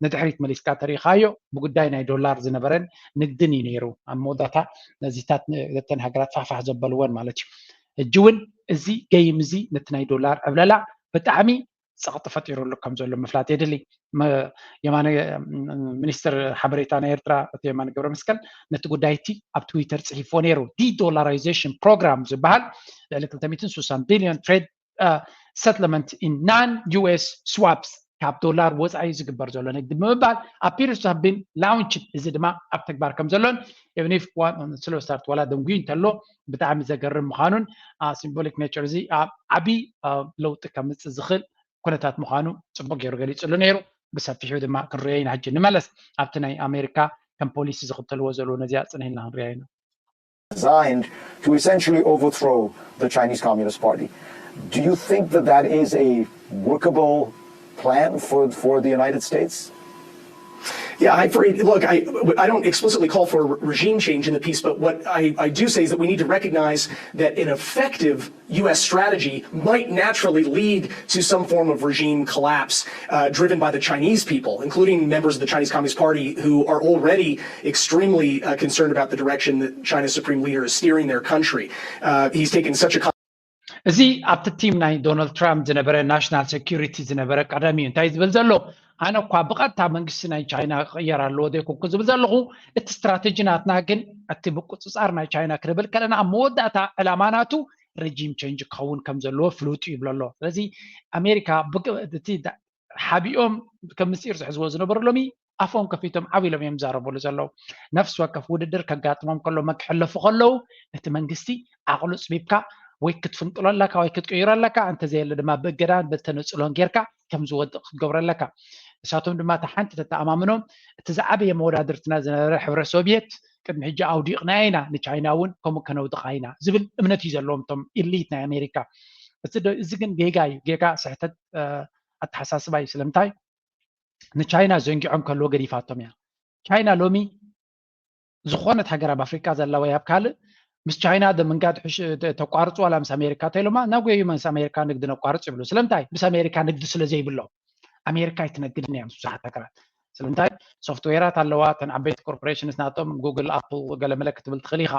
ንድሕሪት መሊስካ ተሪኻዮ ብጉዳይ ናይ ዶላር ዝነበረን ንግድን እዩ ነይሩ። ኣብ መወዳእታ ነዚታት ነተን ሃገራት ፋሕፋሕ ዘበልወን ማለት እዩ። ሕጂ እውን እዚ ገይም እዚ ነቲ ናይ ዶላር ዕብለላ ብጣዕሚ ጸቕጢ ፈጢሩሉ ከም ዘሎ ምፍላጥ የድሊ። የማነ ሚኒስትር ሓበሬታ ናይ ኤርትራ ኣቶ የማነ ገብረ መስቀል ነቲ ጉዳይ እቲ ኣብ ትዊተር ጽሒፎ ነይሩ። ዲዶላራይዜሽን ፕሮግራም ዝበሃል ልዕሊ ክልተ ሚእትን ሱሳን ቢልዮን ትሬድ ሰትልመንት ኢን ናን ዩ ኤስ ስዋፕስ ካብ ዶላር ወፃኢ ዝግበር ዘሎ ንግዲ ብምባል appears to have been launched እዚ ድማ ኣብ ተግባር ከም ዘሎን even if one slow start ዋላ ደንጉዩ እንተሎ ብጣዕሚ ዘገርም ምዃኑን symbolic nature እዚ ዓብዪ ለውጢ ከምፅእ ዝኽእል ኩነታት ምዃኑ ፅቡቅ ገይሩ ገሊፅሉ ነይሩ። ብሰፊሑ ድማ ክንሪኦ ኢና። ሕጂ ንመለስ ኣብቲ ናይ ኣሜሪካ ከም ፖሊሲ ዝኽተልዎ ዘለዉ ነዚኣ ፅንሕ ኢልና ክንሪኣ ኢና። designed to essentially overthrow the Chinese Communist Party. Do you think that that is a workable plan for, for the United States? Yeah, I, for, look, I, I don't explicitly call for a re- regime change in the piece, but what I, I do say is that we need to recognize that an effective U S strategy might naturally lead to some form of regime collapse uh, driven by the Chinese people, including members of the Chinese Communist Party who are already extremely uh, concerned about the direction that China's supreme leader is steering their country. Uh, he's taken such a እዚ ኣብቲ ቲም ናይ ዶናልድ ትራምፕ ዝነበረ ናሽናል ሴኩሪቲ ዝነበረ ቀደም እዩ። እንታይ ዝብል ዘሎ ኣነ እኳ ብቐጥታ መንግስቲ ናይ ቻይና ክቕየር ኣለዎ ዘይኮንኩ ዝብል ዘለኹ እቲ ስትራቴጂ ናትና ግን እቲ ምቁፅፃር ናይ ቻይና ክንብል ከለና ኣብ መወዳእታ ዕላማ ናቱ ረጂም ቸንጅ ክኸውን ከም ዘለዎ ፍሉጥ እዩ ይብሎ ኣሎ። ስለዚ ኣሜሪካ እቲ ሓቢኦም ከም ምስጢር ዝሕዝዎ ዝነበሩ ሎሚ ኣፎም ከፊቶም ዓው ኢሎም እዮም ዝዛረበሉ ዘለዉ። ነፍሲ ወከፍ ውድድር ከጋጥሞም ከሎ መን ክሕለፉ ከለዉ እቲ መንግስቲ ዓቕሉ ፅቢብካ ወይ ክትፍንቅሎ ኣለካ ወይ ክትቅይሮ ኣለካ፣ እንተዘየለ ድማ ብእገዳን ብተነፅሎን ጌርካ ከም ዝወድቕ ክትገብሮ ኣለካ። ንሳቶም ድማ እታ ሓንቲ ተተኣማምኖም እቲ ዝዓበየ መወዳድርትና ዝነበረ ሕብረ ሶቪየት ቅድሚ ሕጂ ኣውዲቕናዮ ኢና፣ ንቻይና እውን ከምኡ ከነውድቓ ኢና ዝብል እምነት እዩ ዘለዎም እቶም ኢሊት ናይ ኣሜሪካ። እዚ ግን ጌጋ እዩ፣ ጌጋ ስሕተት ኣተሓሳስባ እዩ። ስለምንታይ ንቻይና ዘንጊዖም ከለዎ ገዲፋቶም እያ። ቻይና ሎሚ ዝኾነት ሃገር ኣብ ኣፍሪቃ ዘላ ወይ ኣብ ካልእ ምስ ቻይና ደምንጋድ ተቋርፁ ዋላ ምስ ኣሜሪካ ተኢሎማ ናጎዩ ምስ ኣሜሪካ ንግዲ ነቋርፅ ይብሉ። ስለምንታይ? ምስ ኣሜሪካ ንግዲ ስለ ዘይብሎም። ኣሜሪካ ኣይትነግድን እያ ምስ ብዙሓት ሃገራት። ስለምንታይ? ሶፍትዌራት ኣለዋ፣ ተን ዓበይቲ ኮርፖሬሽንስ ናቶም ጉግል፣ ኣፕል፣ ገለመለ ክትብል ትኽእል ኢኻ።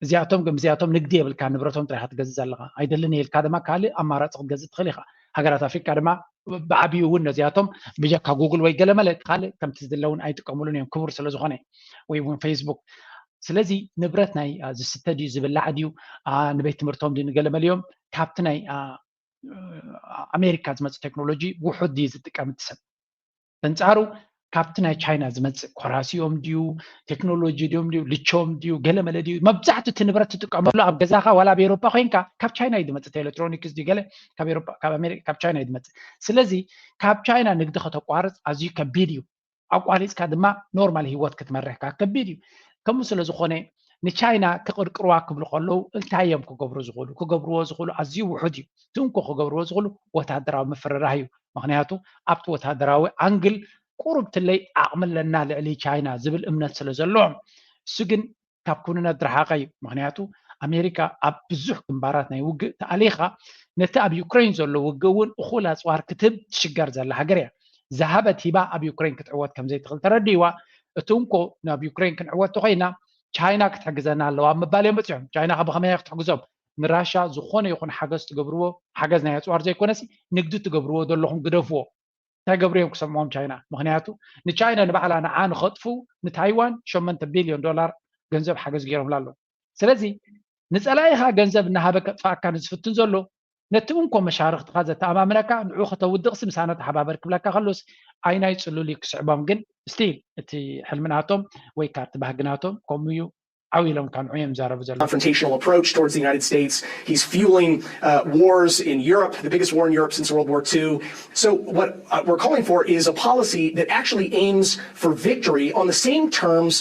እዚኣቶም ግን እዚኣቶም ንግዲ የብልካ፣ ንብረቶም ጥራይ ክትገዝእ ኣለኻ። ኣይደልን ኢልካ ድማ ካልእ ኣማራፂ ክትገዝእ ትኽእል ኢኻ። ሃገራት ኣፍሪካ ድማ ብዓብዩ እውን ነዚኣቶም ብጀካ ጉግል ወይ ገለመለ ካልእ ከምቲ ዝድለውን ኣይጥቀምሉን እዮም፣ ክቡር ስለ ዝኾነ፣ ወይ እውን ፌስቡክ። ስለዚ ንብረት ናይ ዝስተ ድዩ ዝብላዕ ድዩ ንቤት ትምህርቶም ድዩ ንገለመለ እዮም ካብቲ ናይ ኣሜሪካ ዝመፅእ ቴክኖሎጂ ውሑድ ድዩ ዝጥቀም እቲ ሰብ? በንፃሩ ካብቲ ናይ ቻይና ዝመፅእ ኮራሲኦም ድዩ፣ ቴክኖሎጂ ድዮም ድዩ፣ ልቸኦም ድዩ፣ ገለመለ ድዩ፣ መብዛሕትኡ እቲ ንብረት ትጥቀመሉ ኣብ ገዛኻ ዋላ ኣብ ኤሮፓ ኮይንካ ካብ ቻይና እዩ ዝመፅእ። ኤሌክትሮኒክስ ድዩ ገለ ካብ ቻይና እዩ ዝመፅእ። ስለዚ ካብ ቻይና ንግዲ ከተቋርፅ ኣዝዩ ከቢድ እዩ። ኣቋሪፅካ ድማ ኖርማል ህይወት ክትመርሕ ከቢድ እዩ። ከምኡ ስለ ዝኾነ ንቻይና ክቕርቅርዋ ክብሉ ከለዉ እንታይ እዮም ክገብሩ ዝኽእሉ? ክገብርዎ ዝኽእሉ ኣዝዩ ውሑድ እዩ። እቲ እንኮ ክገብርዎ ዝኽእሉ ወታደራዊ ምፍርራህ እዩ። ምኽንያቱ ኣብቲ ወታደራዊ ኣንግል ቁሩብ ትለይ ዓቕሚ ኣለና ልዕሊ ቻይና ዝብል እምነት ስለ ዘለዎም፣ እሱ ግን ካብ ኩንነት ዝረሓቐ እዩ። ምኽንያቱ ኣሜሪካ ኣብ ብዙሕ ግንባራት ናይ ውግእ ተኣሊኻ ነቲ ኣብ ዩክሬን ዘሎ ውግእ እውን እኹል ኣፅዋር ክትህብ ትሽገር ዘላ ሃገር እያ። ዝሃበት ሂባ ኣብ ዩክሬን ክትዕወት ከምዘይትኽእል ተረዲእዋ። እቲ እንኮ ናብ ዩክሬን ክንዕወት ተኮይና ቻይና ክትሕግዘና ኣለዋ ኣብ ምባል እዮም በፂሖም። ቻይና ከ ብኸመይ ክትሕግዞም? ንራሻ ዝኾነ ይኹን ሓገዝ ትገብርዎ፣ ሓገዝ ናይ ኣፅዋር ዘይኮነሲ ንግዲ ትገብርዎ ዘለኹም ግደፍዎ። እንታይ ገብሩ እዮም ክሰምዖም ቻይና? ምኽንያቱ ንቻይና ንባዕላ ንዓ ንኸጥፉ ንታይዋን ሸመንተ ቢልዮን ዶላር ገንዘብ ሓገዝ ገይሮምላ ኣለዉ። ስለዚ ንፀላኢኻ ገንዘብ እናሃበ ከጥፋእካ ንዝፍትን ዘሎ ነቲ እንኮ መሻርኽትኻ ዘተኣማምነካ ንዑ ከተውድቕሲ ምሳና ተሓባበር ክብለካ ከሎስ ኣይናይ ፅሉል እዩ ክስዕቦም። ግን ስቲል እቲ ሕልምናቶም ወይ ካርቲ ባህግናቶም ከምኡ እዩ። ዓው ኢሎም ካብ ንዑ እዮም ዝዛረቡ ዘለዉ። Confrontational approach towards the United States. He's fueling uh, wars in Europe, the biggest war in Europe since World War Two. So what uh, we're calling for is a policy that actually aims for victory on the same terms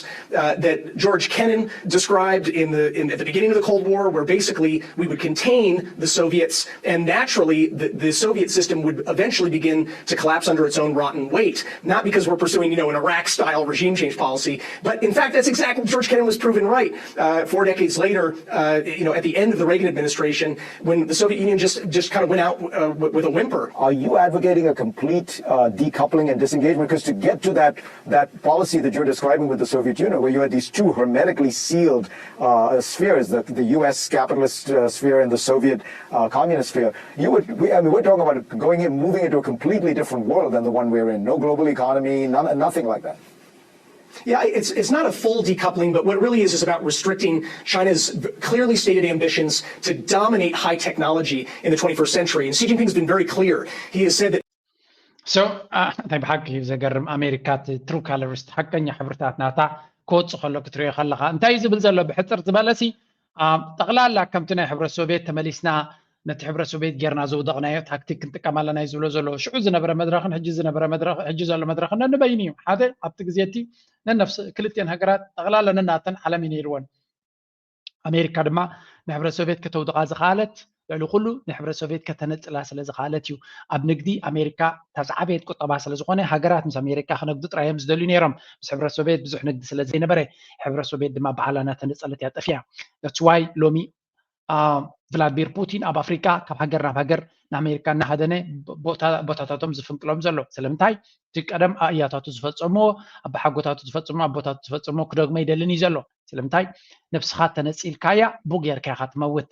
uh, that George Kennan described in the in, at the beginning of the Cold War, where basically we would contain the Soviets, and naturally the, the Soviet system would eventually begin to collapse under its own rotten weight. Not because we're pursuing, you know, an Iraq-style regime change policy, but in fact that's exactly, George Kennan was proven right uh, four decades later. Uh, you know, at the end of the Reagan administration, when the Soviet Union just just kind of went out uh, with a whimper. Are you advocating a complete uh, decoupling and disengagement? Because to get to that that policy that you're describing with the Soviet Union, where you had these two hermetically sealed uh, spheres, the, the U S capitalist uh, sphere and the Soviet uh, communist sphere, you would, we, I mean, we're talking about going in, moving into a completely different world than the one we're in. No global economy, none, nothing like that. Yeah, it's it's not a full decoupling, but what it really is is about restricting China's clearly stated ambitions to dominate high technology in the twenty-first century. And Xi Jinping has been very clear. He has said that So እንታይ ብሓቂ እዩ ዘገርም። ኣሜሪካ ትሩ ካለርስ ሓቀኛ ሕብርታት ናታ ክወፅ ከሎ ክትሪኦ ከለካ እንታይ እዩ ዝብል ዘሎ? ብሕፅር ዝበለሲ ጠቕላላ ከምቲ ናይ ሕብረት ሶቪየት ተመሊስና ነቲ ሕብረት ሶቪየት ጌርና ዝውደቕናዮ ታክቲክ ክንጥቀም ኣለና እዩ ዝብሎ ዘሎ። ሽዑ ዝነበረ መድረኽን ሕጂ ዝነበረ መድረኽ ሕጂ ዘሎ መድረኽን ነንበይኑ እዩ። ሓደ ኣብቲ ግዜ እቲ ነነፍስ ክልቲኤን ሃገራት ጠቕላላ ነናተን ዓለም እዩ ነይርወን። ኣሜሪካ ድማ ንሕብረት ሶቪየት ከተውድቓ ዝኸኣለት ልዕሊ ኩሉ ንሕብረት ሶቪየት ከተነፅላ ስለ ዝኸኣለት እዩ። ኣብ ንግዲ ኣሜሪካ እታ ዝዓበየት ቁጠባ ስለ ዝኾነ ሃገራት ምስ ኣሜሪካ ክነግዱ ጥራይ እዮም ዝደልዩ ነይሮም። ምስ ሕብረት ሶቪየት ብዙሕ ንግዲ ስለ ዘይነበረ ሕብረት ሶቪየት ድማ ባዕላ እናተነፀለት እያ ጠፊኣ። That's why ሎሚ ቭላድሚር ፑቲን ኣብ ኣፍሪቃ ካብ ሃገር ናብ ሃገር ንኣሜሪካ እናሃደነ ቦታታቶም ዝፍንቅሎም ዘሎ ስለምንታይ? እቲ ቀደም ኣእያታቱ ዝፈፀምዎ ኣባሓጎታቱ ዝፈፀምዎ ኣቦታቱ ዝፈፀምዎ ክደግሞ ይደልን እዩ ዘሎ። ስለምንታይ? ነብስኻ ተነፂልካያ ቡ ጌርካ ኢኻ ትመውት።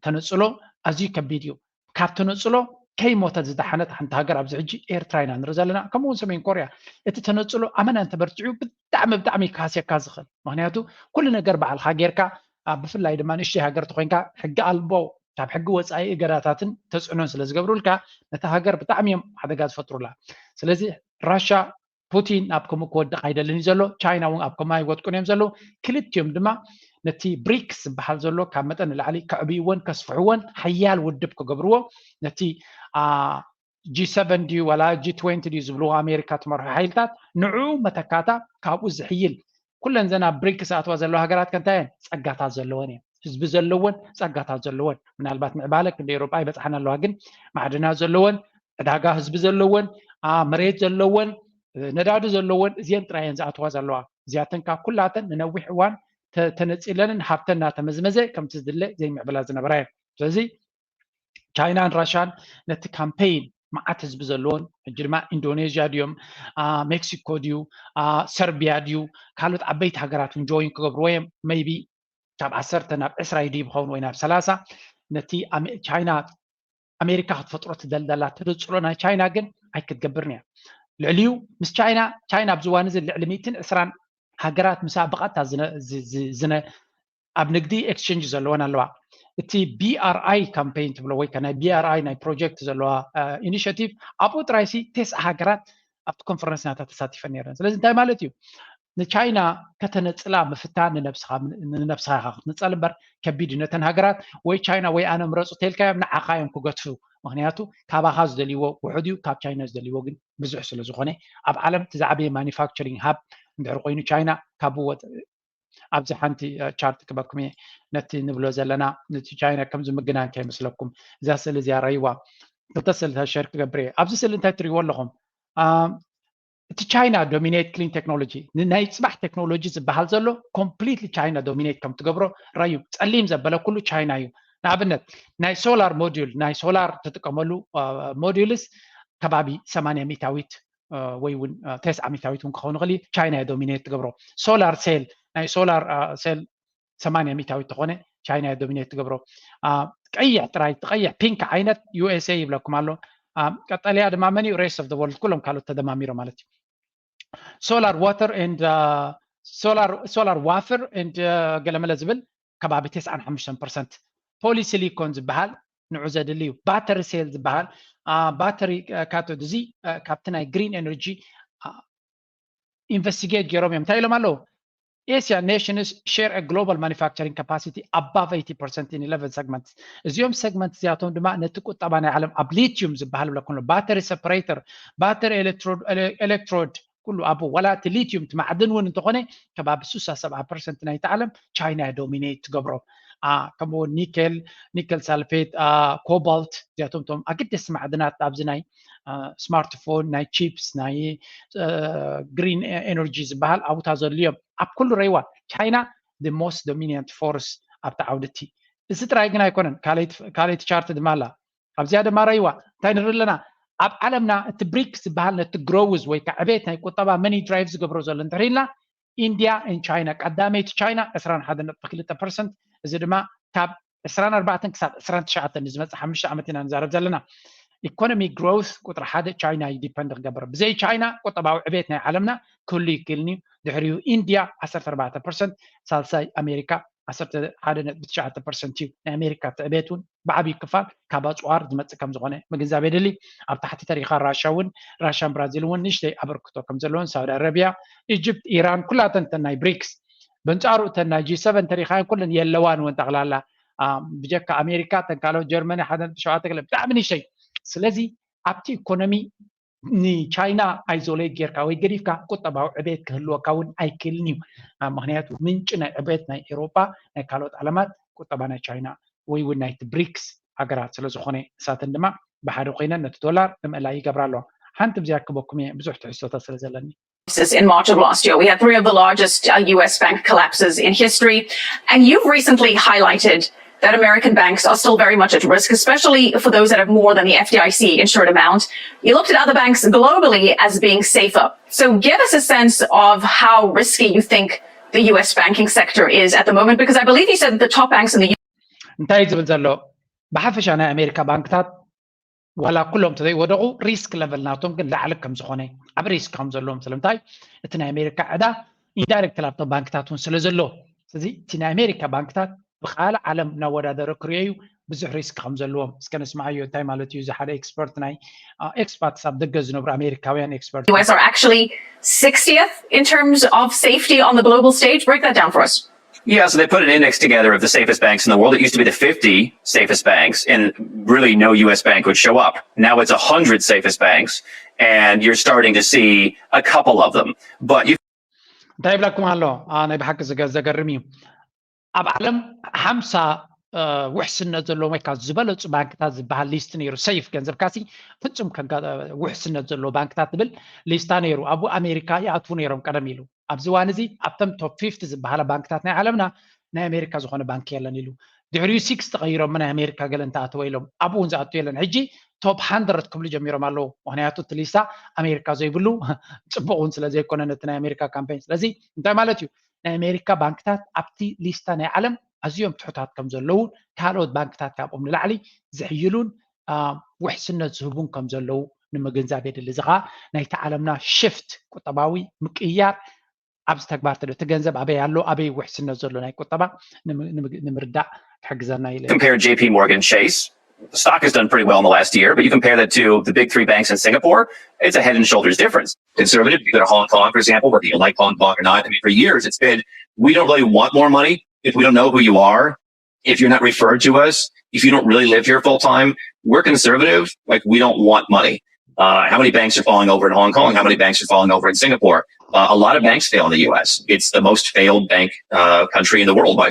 ተነፅሎ ኣዝዩ ከቢድ እዩ። ካብ ተነፅሎ ከይሞተት ዝደሓነት ሓንቲ ሃገር ኣብዚ ሕጂ ኤርትራ ኢና ንርኢ ዘለና። ከምኡውን ሰሜን ኮርያ እቲ ተነፅሎ ኣመና እንተበርቲዑ ብጣዕሚ ብጣዕሚ ካስየካ ዝኽእል ምክንያቱ ኩሉ ነገር በዓልካ ጌርካ ብፍላይ ድማ ንእሽተይ ሃገር ተኮይንካ ሕጊ ኣልቦ ካብ ሕጊ ወፃኢ እገዳታትን ተፅዕኖን ስለ ዝገብሩልካ ነታ ሃገር ብጣዕሚ እዮም ሓደጋ ዝፈጥሩላ። ስለዚ ራሻ ፑቲን ኣብ ከምኡ ክወድቕ ኣይደልን እዩ ዘሎ። ቻይና እውን ኣብ ከምኡ ኣይወድቁን እዮም ዘለዉ። ክልቲኦም ድማ ነቲ ብሪክስ ዝበሃል ዘሎ ካብ መጠን ንላዕሊ ከዕብይዎን ከስፍሕዎን ሓያል ውድብ ክገብርዎ ነቲ ጂ ሰቨን ድዩ ዋላ ጂ ትዌንቲ ድዩ ዝብልዎ ኣሜሪካ ትመርሖ ሓይልታት ንዕኡ መተካእታ ካብኡ ዝሕይል ኩለን ዘን ኣብ ብሪክስ ኣትዋ ዘለዋ ሃገራት ከ እንታይ እየን? ጸጋታት ዘለወን እየን። ህዝቢ ዘለወን ጸጋታት ዘለወን ምናልባት ምዕባለ ክንደ ኤሮጳ ይበጽሓን ኣለዋ ግን ማዕድናት ዘለወን ዕዳጋ ህዝቢ ዘለወን መሬት ዘለወን ነዳዲ ዘለወን እዚአን ጥራይ እየን ዝኣትዋ ዘለዋ። እዚኣተን ካብ ኩላተን ንነዊሕ እዋን ተነፂለንን ሃብተን እናተመዝመዘ ከምቲ ዝድለ ዘይምዕብላ ዝነበራ እየን። ስለዚ ቻይናን ራሻን ነቲ ካምፔይን መዓት ህዝቢ ዘለዎን ሕጂ ድማ ኢንዶኔዥያ ድዮም፣ ሜክሲኮ ድዩ፣ ሰርቢያ ድዩ፣ ካልኦት ዓበይቲ ሃገራት እውን ጆይን ክገብርዎ እዮም። ሜይቢ ካብ ዓሰርተ ናብ ዕስራ ይድይብ ኸውን ወይ ናብ ሰላሳ። ነቲ ቻይና ኣሜሪካ ክትፈጥሮ ትደልደላ ትድፅሎ ናይ ቻይና ግን ኣይክትገብርን እያ። ልዕሊኡ ምስ ቻይና ቻይና ኣብዚ እዋን እዚ ልዕሊ ሚእትን ዕስራን ሃገራት ምሳ ብቐጥታ ዝነ ኣብ ንግዲ ኤክስቸንጅ ዘለወን ኣለዋ። እቲ ቢኣርኣይ ካምፔይን ትብሎ ወይ ናይ ቢኣርኣይ ናይ ፕሮጀክት ዘለዋ ኢኒሽቲቭ ኣብኡ ጥራይሲ ቴስዓ ሃገራት ኣብቲ ኮንፈረንስ ናታ ተሳቲፈን ነረን። ስለዚ እንታይ ማለት እዩ? ንቻይና ከተነፅላ ምፍታን ንነብስኻ ኢኻ ክትንፀል እምበር ከቢድ እዩ ነተን ሃገራት። ወይ ቻይና ወይ ኣነ ምረፁ ተልካዮም ንዓኻ እዮም ክገትፉ። ምክንያቱ ካባኻ ዝደልይዎ ውሑድ እዩ፣ ካብ ቻይና ዝደልይዎ ግን ብዙሕ ስለ ዝኾነ። ኣብ ዓለም እቲ ዝዓበየ ማኒፋክቸሪንግ ሃብ እንድሕር ኮይኑ ቻይና ካብ ኣብዚ ሓንቲ ቻርት ክበኩም እየ። ነቲ ንብሎ ዘለና ነቲ ቻይና ከም ዝምግናን ከይመስለኩም። እዛ ስእሊ እዚኣ ረይዋ ክልተ ስእልታት ሸር ክገብር እየ። ኣብዚ ስእሊ እንታይ ትሪእዎ ኣለኹም? እቲ ቻይና ዶሚኔት ክሊን ቴክኖሎጂ ናይ ፅባሕ ቴክኖሎጂ ዝበሃል ዘሎ ኮምፕሊትሊ ቻይና ዶሚኔት ከም ትገብሮ ረዩ። ፀሊም ዘበለ ኩሉ ቻይና እዩ። ንኣብነት ናይ ሶላር ሞዲል ናይ ሶላር ትጥቀመሉ ሞዲልስ ከባቢ ሰማንያ ሚታዊት ወይ እውን ተስዓ ሚታዊት እውን ክኸውን ይኽእል እዩ። ቻይና እየ ዶሚኔት ትገብሮ። ሶላር ሴል ናይ ሶላር ሴል ሰማንያ ሚታዊት ተኾነ ቻይና እየ ዶሚኔት ትገብሮ። ቀይሕ ጥራይ ቀይሕ ፒንክ ዓይነት ዩኤስኤ ይብለኩም ኣሎ። ቀጠልያ ድማ መን እዩ? ሬስት ኦፍ ወርልድ ኩሎም ካልኦት ተደማሚሮ ማለት እዩ። ሶላር ዋተር ሶላር ዋፈር ገለመለ ዝብል ከባቢ ተስዓን ሓሙሽተን ፐርሰንት። ፖሊሲሊኮን ዝበሃል ንዑ ዘድሊ እዩ። ባተሪ ሴል ዝበሃል ባተሪ ካቶድ እዚ ካብቲ ናይ ግሪን ኤነርጂ ኢንቨስቲጌት ገይሮም እዮም። እንታይ ኢሎም ኣለዉ? Asian nations share a global manufacturing capacity above eighty percent in eleven segments. እዚኦም ሰግመንት እዚኣቶም ድማ ነቲ ቁጠባ ናይ ዓለም ኣብ ሊቲዩም ዝበሃል ብለኩም ባተሪ ሰፐሬተር፣ ባተሪ ኤሌክትሮድ ኩሉ ኣብ ዋላ እቲ ሊቲዩም እቲ ማዕድን እውን እንተኾነ ከባቢ ስሳ ሰብዓ ፐርሰንት ናይቲ ዓለም ቻይና ዶሚኔት ትገብሮ። ከምኡ ኒኬል፣ ኒከል ሳልፌት፣ ኮባልት እዚኣቶም ቶም ኣገደስቲ ማዕድናት ኣብዚ ናይ ስማርትፎን ናይ ቺፕስ ናይ ግሪን ኤነርጂ ዝበሃል ኣብታ ዘድልዮም ኣብ ኩሉ ረይዋ ቻይና the most dominant force ኣብቲ ዓውዲ እቲ። እዚ ጥራይ ግን ኣይኮነን። ካልኣይቲ ቻርት ድማ ኣላ። ኣብዚኣ ድማ ረይዋ እንታይ ንርኢ ኣለና? ኣብ ዓለምና እቲ ብሪክስ ዝበሃል ነቲ ግሮውዝ ወይ ከዓ ዕቤት ናይ ቁጠባ መኒ ድራይቭ ዝገብሮ ዘሎ እንተሪእልና ኢንድያ ን ቻይና ቀዳመይቲ ቻይና ዕስራን ሓደን ነጥቢ ክልተ ፐርሰንት። እዚ ድማ ካብ ዕስራን ኣርባዕተን ክሳብ ዕስራን ትሽዓተን ንዝመፅእ ሓሙሽተ ዓመት ኢና ንዛረብ ዘለና። ኢኮኖሚ ግሮውስ ቁጥሪ ሓደ ቻይና እዩ ዲፐንድ ክገብር። ብዘይ ቻይና ቁጠባዊ ዕቤት ናይ ዓለምና ክህሉ ይክእልን እዩ። ድሕሪኡ ኢንድያ ዓሰርተ ኣርባዕተ ፐርሰንት፣ ሳልሳይ ኣሜሪካ ዓሰርተ ሓደ ነጥቢ ትሽዓተ ፐርሰንት እዩ። ናይ ኣሜሪካ ትዕቤት እውን ብዓብዪ ክፋል ካብ ኣፅዋር ዝመፅእ ከም ዝኾነ ምግንዛብ የድሊ። ኣብ ታሕቲ ተሪኻ ራሻ እውን ራሻን ብራዚል እውን ንእሽተይ ኣበርክቶ ከም ዘለዎን ሳውዲ ኣረቢያ፣ ኢጅፕት፣ ኢራን ኩላተን እተን ናይ ብሪክስ በንጻሩ እተን ናይ ጂ ሰቨን ተሪኻን ኩለን የለዋን እውን ጠቕላላ ብጀካ ኣሜሪካ እተን ካልኦት ጀርመኒ ሓደ ነጥቢ ሸውዓተ ገለ ብጣዕሚ ንእሽተይ። ስለዚ ኣብቲ ኢኮኖሚ ንቻይና ኣይዞሌት ጌርካ ወይ ገዲፍካ ቁጠባዊ ዕቤት ክህልወካ እውን ኣይክእልን እዩ። ምክንያቱ ምንጪ ናይ ዕቤት ናይ ኤሮጳ ናይ ካልኦት ዓለማት ቁጠባ ናይ ቻይና ወይ እውን ናይቲ ብሪክስ ሃገራት ስለ ዝኾነ ንሳተን ድማ ብሓደ ኮይነን ነቲ ዶላር ንምእላይ ይገብራ ኣለዋ። ሓንቲ ብዚኣ ክበኩም እየ ብዙሕ ትሕዝቶታት ስለ ዘለኒ። In March of last year, we had three of the largest uh, U S bank collapses in history. And you've recently highlighted that American banks are still very much at risk, especially for those that have more than the F D I C insured amount. You looked at other banks globally as being safer. So give us a sense of how risky you think the U S banking sector is at the moment, because I believe you said that the top banks in the እንታይ ዝብል ዘሎ ብሓፈሻ ናይ ኣሜሪካ ባንክታት ዋላ ኩሎም ተዘይወደቑ ሪስክ ለቨል ናቶም ግን ላዕሊ ከም ዝኾነ ዓብ ሪስክ ከም ዘለዎም ስለምንታይ እቲ ናይ ኣሜሪካ ዕዳ ኢንዳይሬክት ላብቶም ባንክታት እውን ስለ ዘሎ ስለዚ እቲ ናይ ኣሜሪካ ባንክታት ብካልእ ዓለም እናወዳደረ ክሪኦ እዩ ብዙሕ ሪስክ ከም ዘለዎም እስከ ነስማዓዮ እንታይ ማለት እዩ እዚ ሓደ ኤክስፐርት ናይ ኤክስፓርትስ ኣብ ደገ ዝነብሩ ኣሜሪካውያን ኤክስፐርት U S are actually sixtieth in terms of safety on the global stage. Break that down for us. Yeah, so they put an index together of the safest banks in the world. It used to be the fifty safest banks, and really no U S bank would show up. Now it's one hundred safest banks, and you're starting to see a couple of them. But you እንታይ ይብለኩም ኣሎ? ናይ ብሓቂ ዘገርም እዩ። ኣብ ዓለም ሓምሳ ውሕስነት ዘለዎም ወይ ከዓ ዝበለፁ ባንክታት ዝበሃል ሊስት ነይሩ። ሰይፍ ገንዘብካሲ ፍጹም ውሕስነት ዘለዎ ባንክታት ዝብል ሊስታ ነይሩ። ኣብኡ ኣሜሪካ ይኣትዉ ነይሮም ቀደም ኢሉ። ኣብዚ እዋን እዚ ኣብተም ቶፕ ፊፍቲ ዝበሃላ ባንክታት ናይ ዓለምና ናይ ኣሜሪካ ዝኾነ ባንክ የለን ኢሉ። ድሕሪኡ ሲክስ ተቐይሮም ናይ ኣሜሪካ ገለ እንተኣተወ ኢሎም ኣብኡ እውን ዝኣቱ የለን። ሕጂ ቶፕ ሃንድረድ ክብሉ ጀሚሮም ኣለዉ። ምክንያቱ እቲ ሊስታ ኣሜሪካ ዘይብሉ ፅቡቅ እውን ስለዘይኮነ ነቲ ናይ ኣሜሪካ ካምፔን። ስለዚ እንታይ ማለት እዩ? ናይ ኣሜሪካ ባንክታት ኣብቲ ሊስታ ናይ ዓለም ኣዝዮም ትሑታት ከም ዘለውን ካልኦት ባንክታት ካብኦም ንላዕሊ ዝሕይሉን ውሕስነት ዝህቡን ከም ዘለዉ ንምግንዛብ የድሊ። እዚ ከዓ ናይቲ ዓለምና ሽፍት ቁጠባዊ ምቅያር ኣብዚ ተግባር ተደ እቲ ገንዘብ ኣበይ ኣሎ ኣበይ ውሕስነት ዘሎ ናይ ቁጠባ ንምርዳእ ክሕግዘና ኢለ። Compare J P Morgan Chase. The stock has done pretty well in the last year, but you compare that to the big three banks in Singapore, it's a head and shoulders difference. Conservative, you go to Hong Kong, for example, whether you like Hong Kong or not. I mean, for years it's been, we don't really want more money if we don't know who you are, if you're not referred to us, if you don't really live here full time. We're conservative, like, we don't want money. Uh, how many banks are falling over in Hong Kong? How many banks are falling over in Singapore? Uh, a lot of banks fail in the U S. It's the most failed bank uh, country in the world by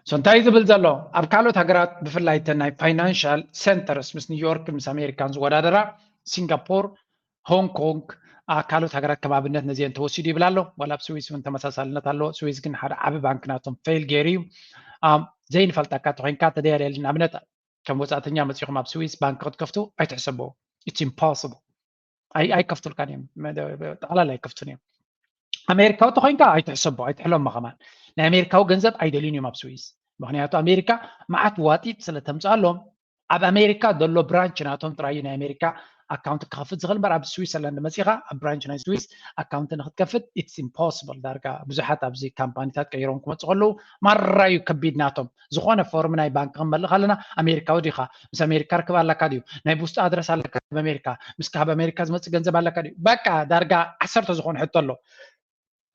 so እንታይ ዝብል ዘሎ ኣብ ካልኦት ሃገራት ብፍላይ እተን ናይ ፋይናንሻል ሴንተርስ ምስ ኒውዮርክ ምስ ኣሜሪካን ዝወዳደራ ሲንጋፖር፣ ሆንግ ኮንግ፣ ካልኦት ሃገራት ከም ኣብነት ነዚአን ተወሲዱ ይብል ኣሎ። ዋላ ኣብ ስዊስ እውን ተመሳሳልነት ኣሎ። ስዊስ ግን ሓደ ዓቢ ባንክ ናቶም ፌል ገይሩ እዩ። ዘይንፈልጠካ ተኮይንካ ተደያደል ንኣብነት ከም ወፃእተኛ መፂኹም ኣብ ስዊስ ባንክ ክትከፍቱ ኣይትሕሰቡ። It's impossible። ኣይከፍቱልካን እዮም። ጠቕላላ ኣይከፍቱን እዮም። ኣሜሪካዊ ተኮይንካ ኣይትሕሰቦ ኣይትሕለሞ ከማን። ናይ ኣሜሪካዊ ገንዘብ ኣይደልዩን እዮም ኣብ ስዊስ። ምክንያቱ ኣሜሪካ መዓት ዋጢጥ ስለ ተምፅኣሎም ኣብ ኣሜሪካ ዘሎ ብራንች ናቶም ጥራይ ናይ ኣሜሪካ ኣካውንት ክከፍት ዝኽእል እምበር ኣብ ስዊሰርላንድ መፂኻ ኣብ ብራንች ናይ ስዊስ ኣካውንት ንክትከፍት it's impossible። ዳርጋ ብዙሓት ኣብዚ ካምፓኒታት ቀይሮም ክመፁ ከለዉ ማራዩ ከቢድ ናቶም ዝኾነ ፎርም ናይ ባንክ ክንመልእ ከለና ኣሜሪካዊ ዲኻ ምስ ኣሜሪካ ርክብ ኣለካ ድዩ ናይ ውስጢ ኣድረስ ኣለካ ኣብ ኣሜሪካ ምስ ካብ ኣሜሪካ ዝመፅእ ገንዘብ ኣለካ ድዩ በቃ ዳርጋ ዓሰርተ ዝኾነ ሕቶ ኣሎ።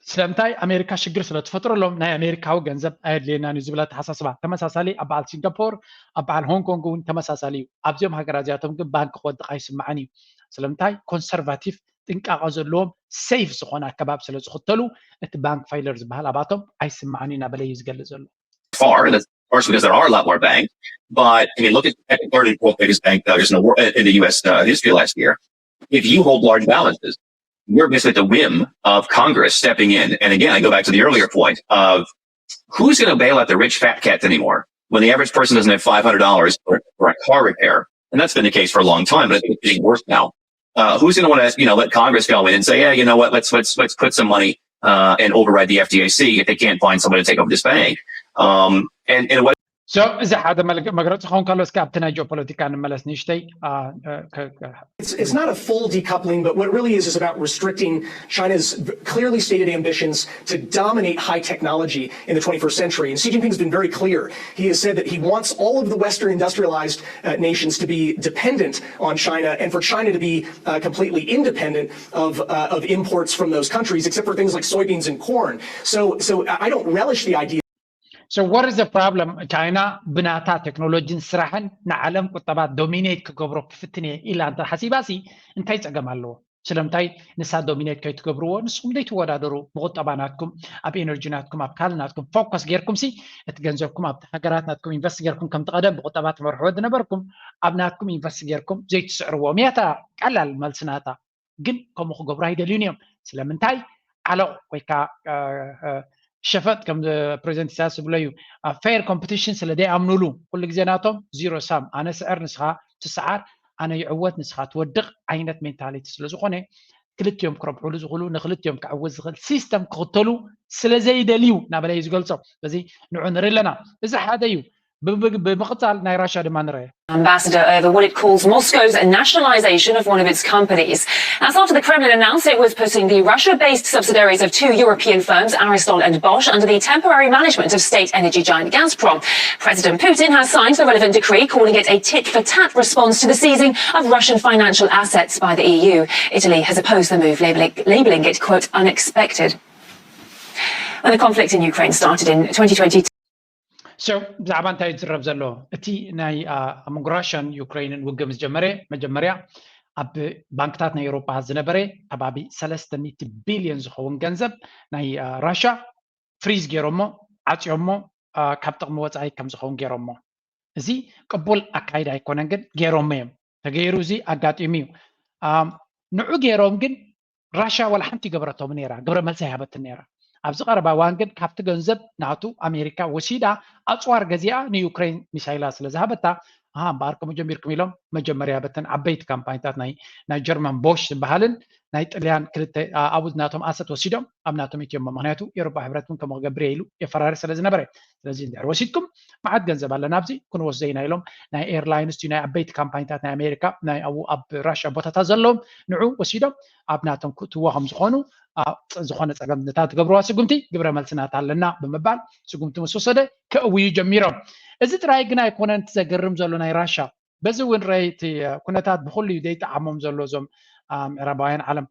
ስለምንታይ ኣሜሪካ ሽግር ስለ ትፈጥረሎም ናይ ኣሜሪካዊ ገንዘብ ኣየድልየናን እዩ ዝብል ኣተሓሳስባ ተመሳሳሊ ኣብ በዓል ሲንጋፖር ኣብ በዓል ሆንግ ኮንግ እውን ተመሳሳሊ እዩ። ኣብዚኦም ሃገራት እዚኣቶም ግን ባንክ ክወድቕ ኣይስማዕን እዩ። ስለምንታይ ኮንሰርቫቲቭ ጥንቃቐ ዘለዎም ሴፍ ዝኾነ ኣከባብ ስለ ዝኽተሉ እቲ ባንክ ፋይለር ዝበሃል ኣባቶም ኣይስማዕን እዩ እናበለ እዩ ዝገልፅ ዘሎ። far, that's partially because there are a lot more banks. But I mean, look at, at the third and fourth biggest bank failures in the world in the U S uh, history last year. If you hold large balances, you're basically at the whim of Congress stepping in. And again, I go back to the earlier point of who's going to bail out the rich fat cats anymore when the average person doesn't have five hundred dollars for, for a car repair. And that's been the case for a long time, but I think it's getting worse now. Uh, who's going to want to, you know, let Congress go in and say, yeah, you know what, let's let's let's put some money uh, and override the F D I C if they can't find someone to take over this bank. Um, and, and what So እዚ ሓደ መግረፂ ክኸውን ከሎ እስኪ ኣብቲ ናይ ጂኦፖለቲካ ንመለስ ንእሽተይ። It's, it's not a full decoupling, but what it really is is about restricting China's clearly stated ambitions to dominate high technology in the twenty-first century. And Xi Jinping has been very clear. He has said that he wants all of the Western industrialized uh, nations to be dependent on China and for China to be uh, completely independent of, uh, of imports from those countries, except for things like soybeans and corn. So, so I don't relish the idea. So what is the problem? ቻይና ብናታ ቴክኖሎጂን ስራሕን ንዓለም ቁጠባ ዶሚኔት ክገብሮ ክፍትን እየ ኢላ እንተ ሓሲባሲ እንታይ ፀገም ኣለዎ? ስለምንታይ ንሳ ዶሚኔት ከይትገብርዎ ንስኹም ዘይትወዳደሩ ብቁጠባ ናትኩም ኣብ ኤነርጂ ናትኩም ኣብ ካል ናትኩም ፎከስ ጌርኩም ሲ እቲ ገንዘብኩም ኣብቲ ሃገራት ናትኩም ኢንቨስት ጌርኩም ከምቲ ቀደም ብቁጠባ ትመርሕዎ ዝነበርኩም ኣብ ናትኩም ኢንቨስት ጌርኩም ዘይትስዕርዎ ሜታ ቀላል መልሲ ናታ ግን ከምኡ ክገብሩ ኣይደልዩን እዮም ስለምንታይ ዓለቕ ወይ ከዓ ሸፈጥ ከም ፕሬዚደንት ኢሳያስ ዝብሎ እዩ ፌር ኮምፒቲሽን ስለ ዘይኣምኑሉ ኩሉ ግዜ ናቶም ዚሮ ሳም ኣነ ስዕር ንስኻ ትስዓር ኣነ ይዕወት ንስኻ ትወድቕ ዓይነት ሜንታሊቲ ስለ ዝኾነ ክልቲኦም ክረብሕሉ ዝኽእሉ ንክልቲኦም ክዕወት ዝኽእል ሲስተም ክኽተሉ ስለ ዘይደልዩ እናበለ እዩ ዝገልጾ በዚ ንዑ ንርኢ ኣለና እዚ ሓደ እዩ ብምቕፃል ናይ ራሻ ድማ ንርአ Ambassador over what it calls Moscow's nationalization of one of its companies. That's after the Kremlin announced it was putting the Russia based subsidiaries of two European firms, Ariston and Bosch, under the temporary management of state energy giant Gazprom. President Putin has signed the relevant decree, calling it a tit for tat response to the seizing of Russian financial assets by the E U. Italy has opposed the move, labeling it, quote, unexpected. When the conflict in Ukraine started in twenty twenty-two, So ብዛዕባ እንታይ ዝረብ ዘሎ እቲ ናይ ኣብ መንጎ ራሽያን ዩክሬንን ውግእ ምስ ጀመረ መጀመርያ ኣብ ባንክታት ናይ ኤውሮጳ ዝነበረ ከባቢ ሰለስተ ሚእቲ ቢልዮን ዝኸውን ገንዘብ ናይ ራሽያ ፍሪዝ ገይሮሞ ዓፅዮሞ ካብ ጥቕሚ ወፃኢ ከም ዝኸውን ገይሮሞ እዚ ቅቡል ኣካይዳ ኣይኮነን፣ ግን ገይሮሞ እዮም። ተገይሩ እዚ ኣጋጢሙ እዩ። ንዑ ገይሮም ግን ራሽያ ዋላ ሓንቲ ገበረቶም ነራ፣ ግብረ መልሲ ኣይሃበትን ነራ። ኣብዚ ቀረባ እዋን ግን ካብቲ ገንዘብ ናቱ ኣሜሪካ ወሲዳ ኣፅዋር ገዚኣ ንዩክሬን ሚሳይላ ስለ ዝሃበታ፣ ኣሃ እምበኣር ከምኡ ጀሚርኩም ኢሎም መጀመርያ በተን ዓበይቲ ካምፓኒታት ናይ ናይ ጀርመን ቦሽ ዝበሃልን ናይ ጥልያን ክልተ ኣብኡ ናቶም ኣሰት ወሲዶም ኣብ ናቶም ኢትዮም። ምክንያቱ ኤሮፓ ሕብረት እውን ከምኡ ክገብር እየ ኢሉ የፈራሪ ስለ ዝነበረ። ስለዚ እንድሕር ወሲድኩም መዓት ገንዘብ ኣለና ኣብዚ ክንወስዶ ኢና ኢሎም ናይ ኤርላይንስ ናይ ዓበይቲ ካምፓኒታት ናይ ኣሜሪካ ናይ ኣብኡ ኣብ ራሽያ ቦታታት ዘለዎም ንዑ ወሲዶም ኣብ ናቶም ክእትዎ ከም ዝኾኑ ዝኾነ ፀገም ነታ ትገብርዋ ስጉምቲ ግብረ መልሲ ናታ ኣለና ብምባል ስጉምቲ ምስ ወሰደ ከእውዩ ጀሚሮም። እዚ ጥራይ ግን ኣይኮነን እቲ ዘገርም ዘሎ ናይ ራሻ በዚ እውን ረይቲ ኩነታት ብኩሉ እዩ ዘይጠዓሞም ዘሎ እዞም ምዕራባውያን ዓለም።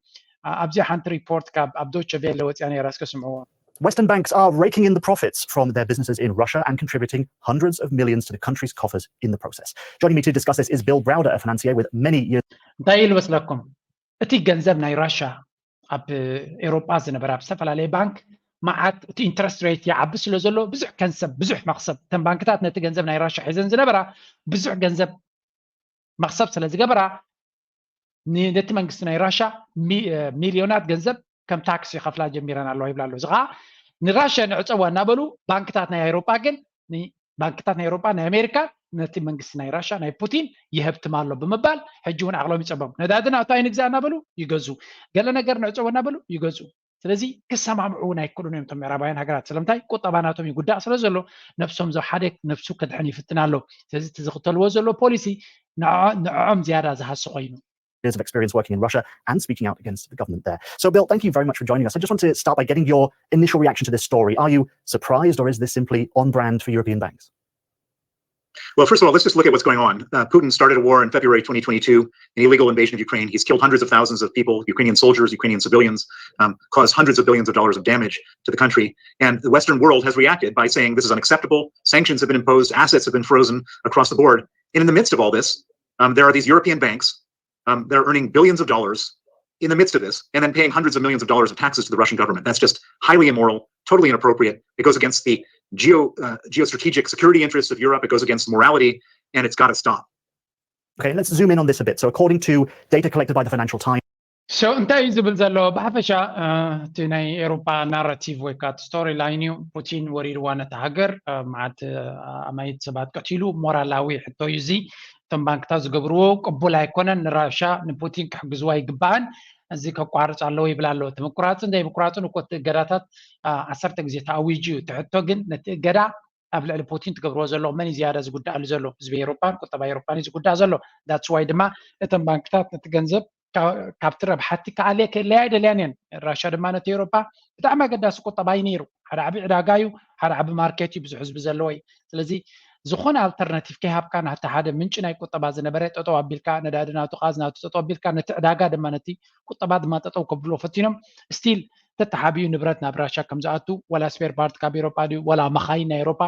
ኣብዚ ሓንቲ ሪፖርት ካብ ኣብ ዶቸ ቬለ ወፅያ ነራ እስከ ስምዕዎ። Western banks are raking in the profits from their businesses in Russia and contributing hundreds of millions to the country's coffers in the process. Joining me to discuss this is Bill Browder, a financier with many years. እንታይ ኢሉ መስለኩም? እቲ ገንዘብ ናይ ራሻ ኣብ ኤሮጳ ዝነበረ ኣብ ዝተፈላለየ ባንክ መዓት እቲ ኢንትረስት ሬት ይዓቢ ስለ ዘሎ ብዙሕ ከንሰብ ብዙሕ መክሰብ እተን ባንክታት ነቲ ገንዘብ ናይ ራሻ ሒዘን ዝነበራ ብዙሕ ገንዘብ መክሰብ ስለ ዝገበራ ነቲ መንግስቲ ናይ ራሻ ሚልዮናት ገንዘብ ከም ታክስ ይኸፍላ ጀሚረን ኣለዋ ይብላ ኣሎ። እዚ ከዓ ንራሽያ ንዕፀዋ እናበሉ ባንክታት ናይ ኣውሮጳ ግን ባንክታት ናይ ኣውሮጳ ናይ ኣሜሪካ ነቲ መንግስቲ ናይ ራሻ ናይ ፑቲን ይሀብትም ኣሎ ብምባል ሕጂ እውን ዓቕሎም ይፀቦም። ነዳዲ ናቱ ኣይንግዛእ እናበሉ ይገዙ፣ ገለ ነገር ንዕፀዎ እናበሉ ይገዙ። ስለዚ ክሰማምዑ እውን ኣይክእሉን እዮም እቶም ምዕራባውያን ሃገራት። ስለምንታይ? ቁጠባ ናቶም ይጉዳእ ስለ ዘሎ ነብሶም ዞ ሓደ ነብሱ ከድሕን ይፍትን ኣሎ። ስለዚ እቲ ዝኽተልዎ ዘሎ ፖሊሲ ንዕዖም ዝያዳ ዝሃሲ ኮይኑ years of experience working in Russia and speaking out against the government there. So, Bill, thank you very much for joining us. I just want to start by getting your initial reaction to this story. Are you surprised, or is this simply on brand for European banks? Well, first of all, let's just look at what's going on. Uh, Putin started a war in February twenty twenty-two, an illegal invasion of Ukraine. He's killed hundreds of thousands of people, Ukrainian soldiers, Ukrainian civilians, um, caused hundreds of billions of dollars of damage to the country. And the Western world has reacted by saying this is unacceptable. Sanctions have been imposed, assets have been frozen across the board. And in the midst of all this, um, there are these European banks um, that are earning billions of dollars in the midst of this and then paying hundreds of millions of dollars of taxes to the Russian government. That's just highly immoral, totally inappropriate. It goes against the geo, uh, geostrategic security interests of Europe. It goes against morality, and it's got to stop. Okay, let's zoom in on this a bit. So, according to data collected by the Financial Times, So እንታይ እዩ ዝብል ዘሎ? ብሓፈሻ እቲ ናይ ኤሮፓ ናራቲቭ ወይ ከዓ ስቶሪ ላይን እዩ። ፑቲን ወሪርዋ ነቲ ሃገር፣ መዓት ኣማይት ሰባት ቀቲሉ። ሞራላዊ ሕቶ እዩ እዚ። እቶም ባንክታት ዝገብርዎ ቅቡል ኣይኮነን። ንራሻ ንፑቲን ክሕግዝዋ ይግባእን። እዚ ከቋርፅ ኣለዎ ይብል ኣሎ። እቲ ምቁራፅን ዘይምቁራፅን እኮ እቲ እገዳታት ዓሰርተ ግዜ ተኣዊጁ እዩ። እቲ ሕቶ ግን ነቲ እገዳ ኣብ ልዕሊ ፑቲን ትገብርዎ ዘሎ መን እዩ ዝያዳ ዝጉዳእሉ ዘሎ? ህዝቢ ኤሮፓን ቁጠባ ኤሮፓን እዩ ዝጉዳእ ዘሎ። ዳትስ ዋይ ድማ እተን ባንክታት ነቲ ገንዘብ ካብቲ ረብሓቲ ክኣልየ ክእለያ ኣይደልያን እየን። ራሻ ድማ ነቲ ኤሮፓ ብጣዕሚ ኣገዳሲ ቁጠባ እዩ ነይሩ። ሓደ ዓብዪ ዕዳጋ እዩ፣ ሓደ ዓቢ ማርኬት እዩ፣ ብዙሕ ህዝቢ ዘለዎ እዩ። ስለዚ ዝኾነ ኣልተርናቲቭ ከይሃብካ ናቲ ሓደ ምንጪ ናይ ቁጠባ ዝነበረ ጠጠው ኣቢልካ ነዳዲ ናቱ ቃዝ ናቱ ጠጠው ኣቢልካ ነቲ ዕዳጋ ድማ ነቲ ቁጠባ ድማ ጠጠው ከብልዎ ፈቲኖም። ስቲል ተተሓቢኡ ንብረት ናብ ራሻ ከም ዝኣቱ ዋላ ስፔር ፓርት ካብ ኤሮፓ ድዩ ዋላ መኻይን ናይ ኤሮፓ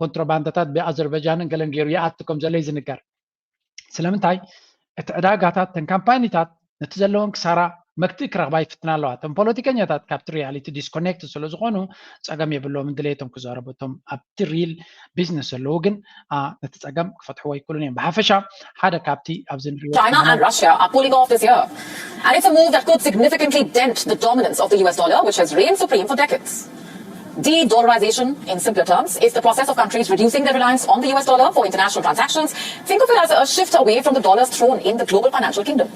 ኮንትሮባንዳታት ብኣዘርባጃንን ገለን ገይሩ ይኣቱ ከም ዘሎ እዩ ዝንገር። ስለምንታይ እቲ ዕዳጋታት ተን ካምፓኒታት ነቲ ዘለውን ክሳራ መክትእ ክረኽባ ይፍትና ኣለዋ። እቶም ፖለቲከኛታት ካብቲ ሪያሊቲ ዲስኮኔክት ስለ ዝኾኑ ፀገም የብሎም። ድሌቶም ክዛረቡ እቶም ኣብቲ ሪል ቢዝነስ ዘለዉ ግን ነቲ ፀገም ክፈትሕዎ ኣይክእሉን እዮም። ብሓፈሻ ሓደ ካብቲ ኣብዚ ንሪኦ China and Russia are cooling off this year. And it's a move that could significantly dent the dominance of the U S dollar, which has reigned supreme for decades. De-dollarization, in simpler terms, is the process of countries reducing their reliance on the U S dollar for international transactions. Think of it as a shift away from the dollar's throne in the global financial kingdom.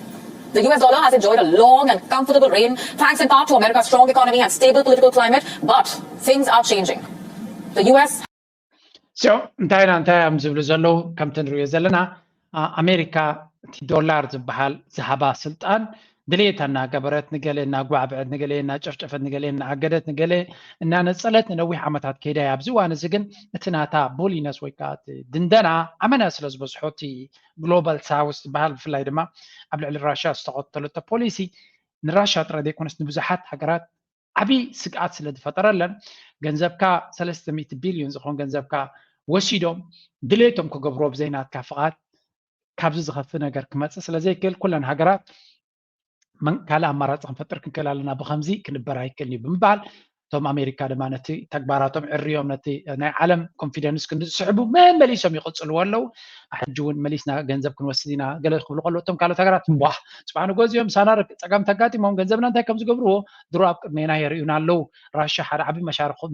The U S dollar has enjoyed a long and comfortable reign thanks in part to America's strong economy and stable political climate, but things are changing. The U S So እንታይ ኢና እንታይ እዮም ዝብሉ ዘለዉ? ከምቲ ንሪኦ ዘለና ኣሜሪካ እቲ ዶላር ዝበሃል ዝሃባ ስልጣን ድሌታ እናገበረት ንገለ እናጓዕበዐት ንገለ እናጨፍጨፈት ንገለ እናኣገደት ንገለ እናነፀለት ንነዊሕ ዓመታት ከይዳ እያ። ኣብዚ እዋን እዚ ግን እቲ ናታ ቡሊነስ ወይ ከዓ ድንደና ኣመና ስለ ዝበዝሖ እቲ ግሎባል ሳውስ ዝበሃል ብፍላይ ድማ ኣብ ልዕሊ ራሽያ ዝተኸተለቶ ፖሊሲ ንራሽያ ጥራይ ዘይኮነስ ንብዙሓት ሃገራት ዓብዪ ስግኣት ስለ ዝፈጠረለን ገንዘብካ ሰለስተ ሚእቲ ቢልዮን ዝኾን ገንዘብካ ወሲዶም ድሌቶም ክገብርዎ ብዘይናትካ ፍቓድ ካብዚ ዝኸፊ ነገር ክመፅእ ስለ ዘይክእል ኩለን ሃገራት ካልእ ኣማራፂ ክንፈጥር ክንክእል ኣለና፣ ብከምዚ ክንበር ኣይክእልን እዩ ብምባል እቶም ኣሜሪካ ድማ ነቲ ተግባራቶም ዕርዮም ነቲ ናይ ዓለም ኮንፊደንስ ክንዲ ዝስሕቡ መመሊሶም ይቕፅልዎ ኣለዉ። ሕጂ እውን መሊስና ገንዘብ ክንወስድ ኢና ገለ ክብሉ ከለዉ እቶም ካልኦት ሃገራት ዋ ፅባሕ ንጎ እዚኦም ሳና ጸገም ተጋጢሞም ገንዘብና እንታይ ከም ዝገብርዎ ድሮ ኣብ ቅድሜና የርእዩና ኣለዉ። ራሻ ሓደ ዓቢ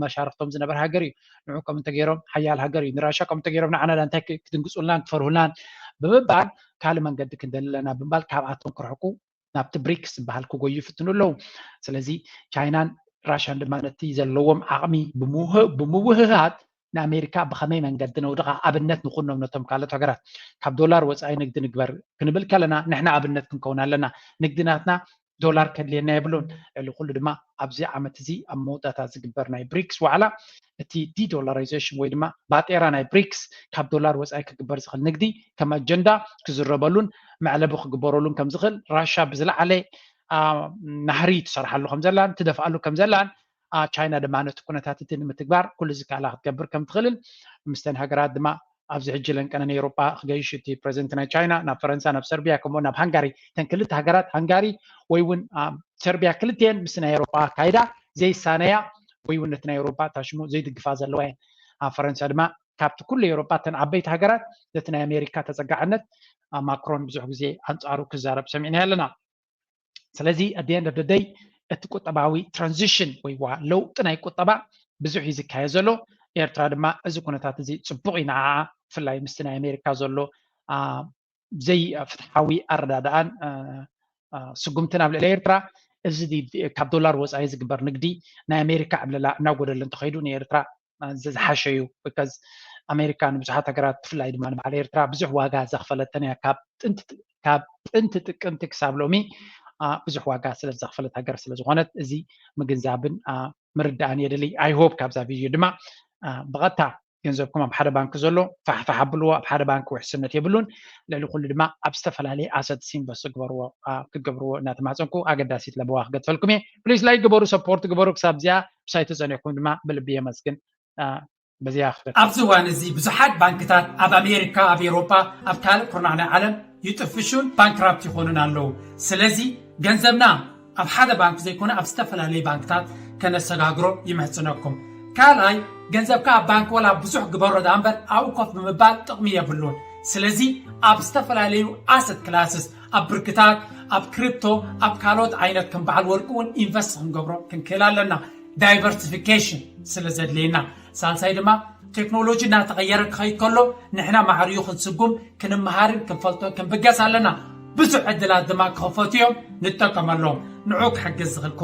መሻርኽቶም ዝነበረ ሃገር እዩ። ንዑ ከም እንተገይሮም ሓያል ሃገር እዩ። ንራሻ ከም እንተገይሮም ንዓና እንታይ ክድንግፁልናን ክፈርሁልናን ብምባል ካልእ መንገዲ ክንደሊ ኣለና ብምባል ካብኣቶም ክርሕቁ ናብቲ ብሪክስ ዝበሃል ክጎዩ ይፍትኑ ኣለዉ። ስለዚ ቻይናን ራሽያን ድማ ነቲ ዘለዎም ዓቕሚ ብምውህሃድ ንኣሜሪካ ብኸመይ መንገዲ ነውድቓ ኣብነት ንኹኖም ነቶም ካልኦት ሃገራት ካብ ዶላር ወፃኢ ንግዲ ንግበር ክንብል ከለና ንሕና ኣብነት ክንከውን ኣለና። ንግዲ ናትና ዶላር ከድልየና የብሉን። ልዕሊ ኩሉ ድማ ኣብዚ ዓመት እዚ ኣብ መወዳእታ ዝግበር ናይ ብሪክስ ዋዕላ እቲ ዲዶላራይዜሽን ወይ ድማ ባጤራ ናይ ብሪክስ ካብ ዶላር ወፃኢ ክግበር ዝኽእል ንግዲ ከም ኣጀንዳ ክዝረበሉን መዕለቢ ክግበረሉን ከም ዝኽእል ራሻ ብዝለዓለ ናህሪ ትሰርሓሉ ከም ዘላን ትደፍኣሉ ከም ዘላን ቻይና ድማ ነቲ ኩነታት እቲ ንምትግባር ኩሉ ዝከኣላ ክትገብር ከም ትኽእልን ምስተን ሃገራት ድማ ኣብዚ ሕጂ ለንቀነን ኤውሮጳ ክገይሽ እቲ ፕረዚደንት ናይ ቻይና ናብ ፈረንሳ ናብ ሰርቢያ ከምኡ ናብ ሃንጋሪ ተን ክልተ ሃገራት ሃንጋሪ ወይ እውን ሰርቢያ ክልተን ምስ ናይ ኤውሮጳ ኣካይዳ ዘይሳነያ ወይ እውን ነቲ ናይ ኤውሮጳ ታሽሙ ዘይድግፋ ዘለዋ እየን። ኣብ ፈረንሳ ድማ ካብቲ ኩሉ ኤውሮጳ ተን ዓበይቲ ሃገራት ነቲ ናይ ኣሜሪካ ተፀጋዕነት ማክሮን ብዙሕ ግዜ ኣንፃሩ ክዛረብ ሰሚዕና ኣለና። ስለዚ ኣደንደደደይ እቲ ቁጠባዊ ትራንዚሽን ወይ ዋ ለውጢ ናይ ቁጠባ ብዙሕ እዩ ዝካየ ዘሎ። ኤርትራ ድማ እዚ ኩነታት እዚ ፅቡቕ እዩ ንዓኣ ብፍላይ ምስቲ ናይ ኣሜሪካ ዘሎ ዘይፍትሓዊ ኣረዳድኣን ስጉምትን ኣብ ልዕሊ ኤርትራ እዚ ካብ ዶላር ወፃኢ ዝግበር ንግዲ ናይ ኣሜሪካ ዕብለላ እናጎደለ እንተኸይዱ ንኤርትራ ዝሓሸ እዩ። ብካዝ ኣሜሪካ ንብዙሓት ሃገራት ብፍላይ ድማ ንባዕል ኤርትራ ብዙሕ ዋጋ ዘኽፈለተን እያ። ካብ ጥንቲ ጥቅምቲ ክሳብ ሎሚ ብዙሕ ዋጋ ስለ ዘኽፈለት ሃገር ስለ ዝኾነት እዚ ምግንዛብን ምርዳእን የድሊ። ኣይሆፕ ካብዛ ቪድዮ ድማ ብቐጥታ ገንዘብኩም ኣብ ሓደ ባንክ ዘሎ ፋሕፋሕ ኣብልዎ። ኣብ ሓደ ባንክ ውሕስነት የብሉን። ልዕሊ ኩሉ ድማ ኣብ ዝተፈላለየ ኣሰት ኢንቨስት ክትገብርዎ እናተማፀንኩ ኣገዳሲት ለበዋ ክገድፈልኩም እየ። ፕሊስ ላይክ ግበሩ፣ ሰፖርት ግበሩ። ክሳብ እዚኣ ብሳይቱ ፀኒሕኩም ድማ ብልቢ የመስግን። በዚያ ክፍል ኣብዚ እዋን እዚ ብዙሓት ባንክታት ኣብ ኣሜሪካ፣ ኣብ ኤውሮጳ፣ ኣብ ካልእ ኩርናዕ ናይ ዓለም ይጥፍሹን ባንክራፕት ይኾኑን ኣለዉ። ስለዚ ገንዘብና ኣብ ሓደ ባንክ ዘይኮነ ኣብ ዝተፈላለዩ ባንክታት ከነሰጋግሮ ይምሕጽነኩም። ካልኣይ ገንዘብካ ኣብ ባንክ ወላ ብዙሕ ግበሮ ደኣ እምበር ኣብኡ ኮፍ ብምባል ጥቕሚ የብሉን። ስለዚ ኣብ ዝተፈላለዩ ኣሰት ክላስስ ኣብ ብርክታት ኣብ ክሪፕቶ ኣብ ካልኦት ዓይነት ከም በዓል ወርቂ እውን ኢንቨስት ክንገብሮ ክንክእል ኣለና። ዳይቨርሲፊኬሽን ስለ ዘድልየና። ሳልሳይ ድማ ቴክኖሎጂ እናተቐየረ ክኸይድ ከሎ ንሕና ማዕሪኡ ክንስጉም ክንመሃርን ክንፈልጦን ክንብገስ ኣለና። ብዙሕ ዕድላት ድማ ክኸፈቱ እዮም፣ ንጠቀመሎም። ንዑ ክሕግዝ ዝኽእል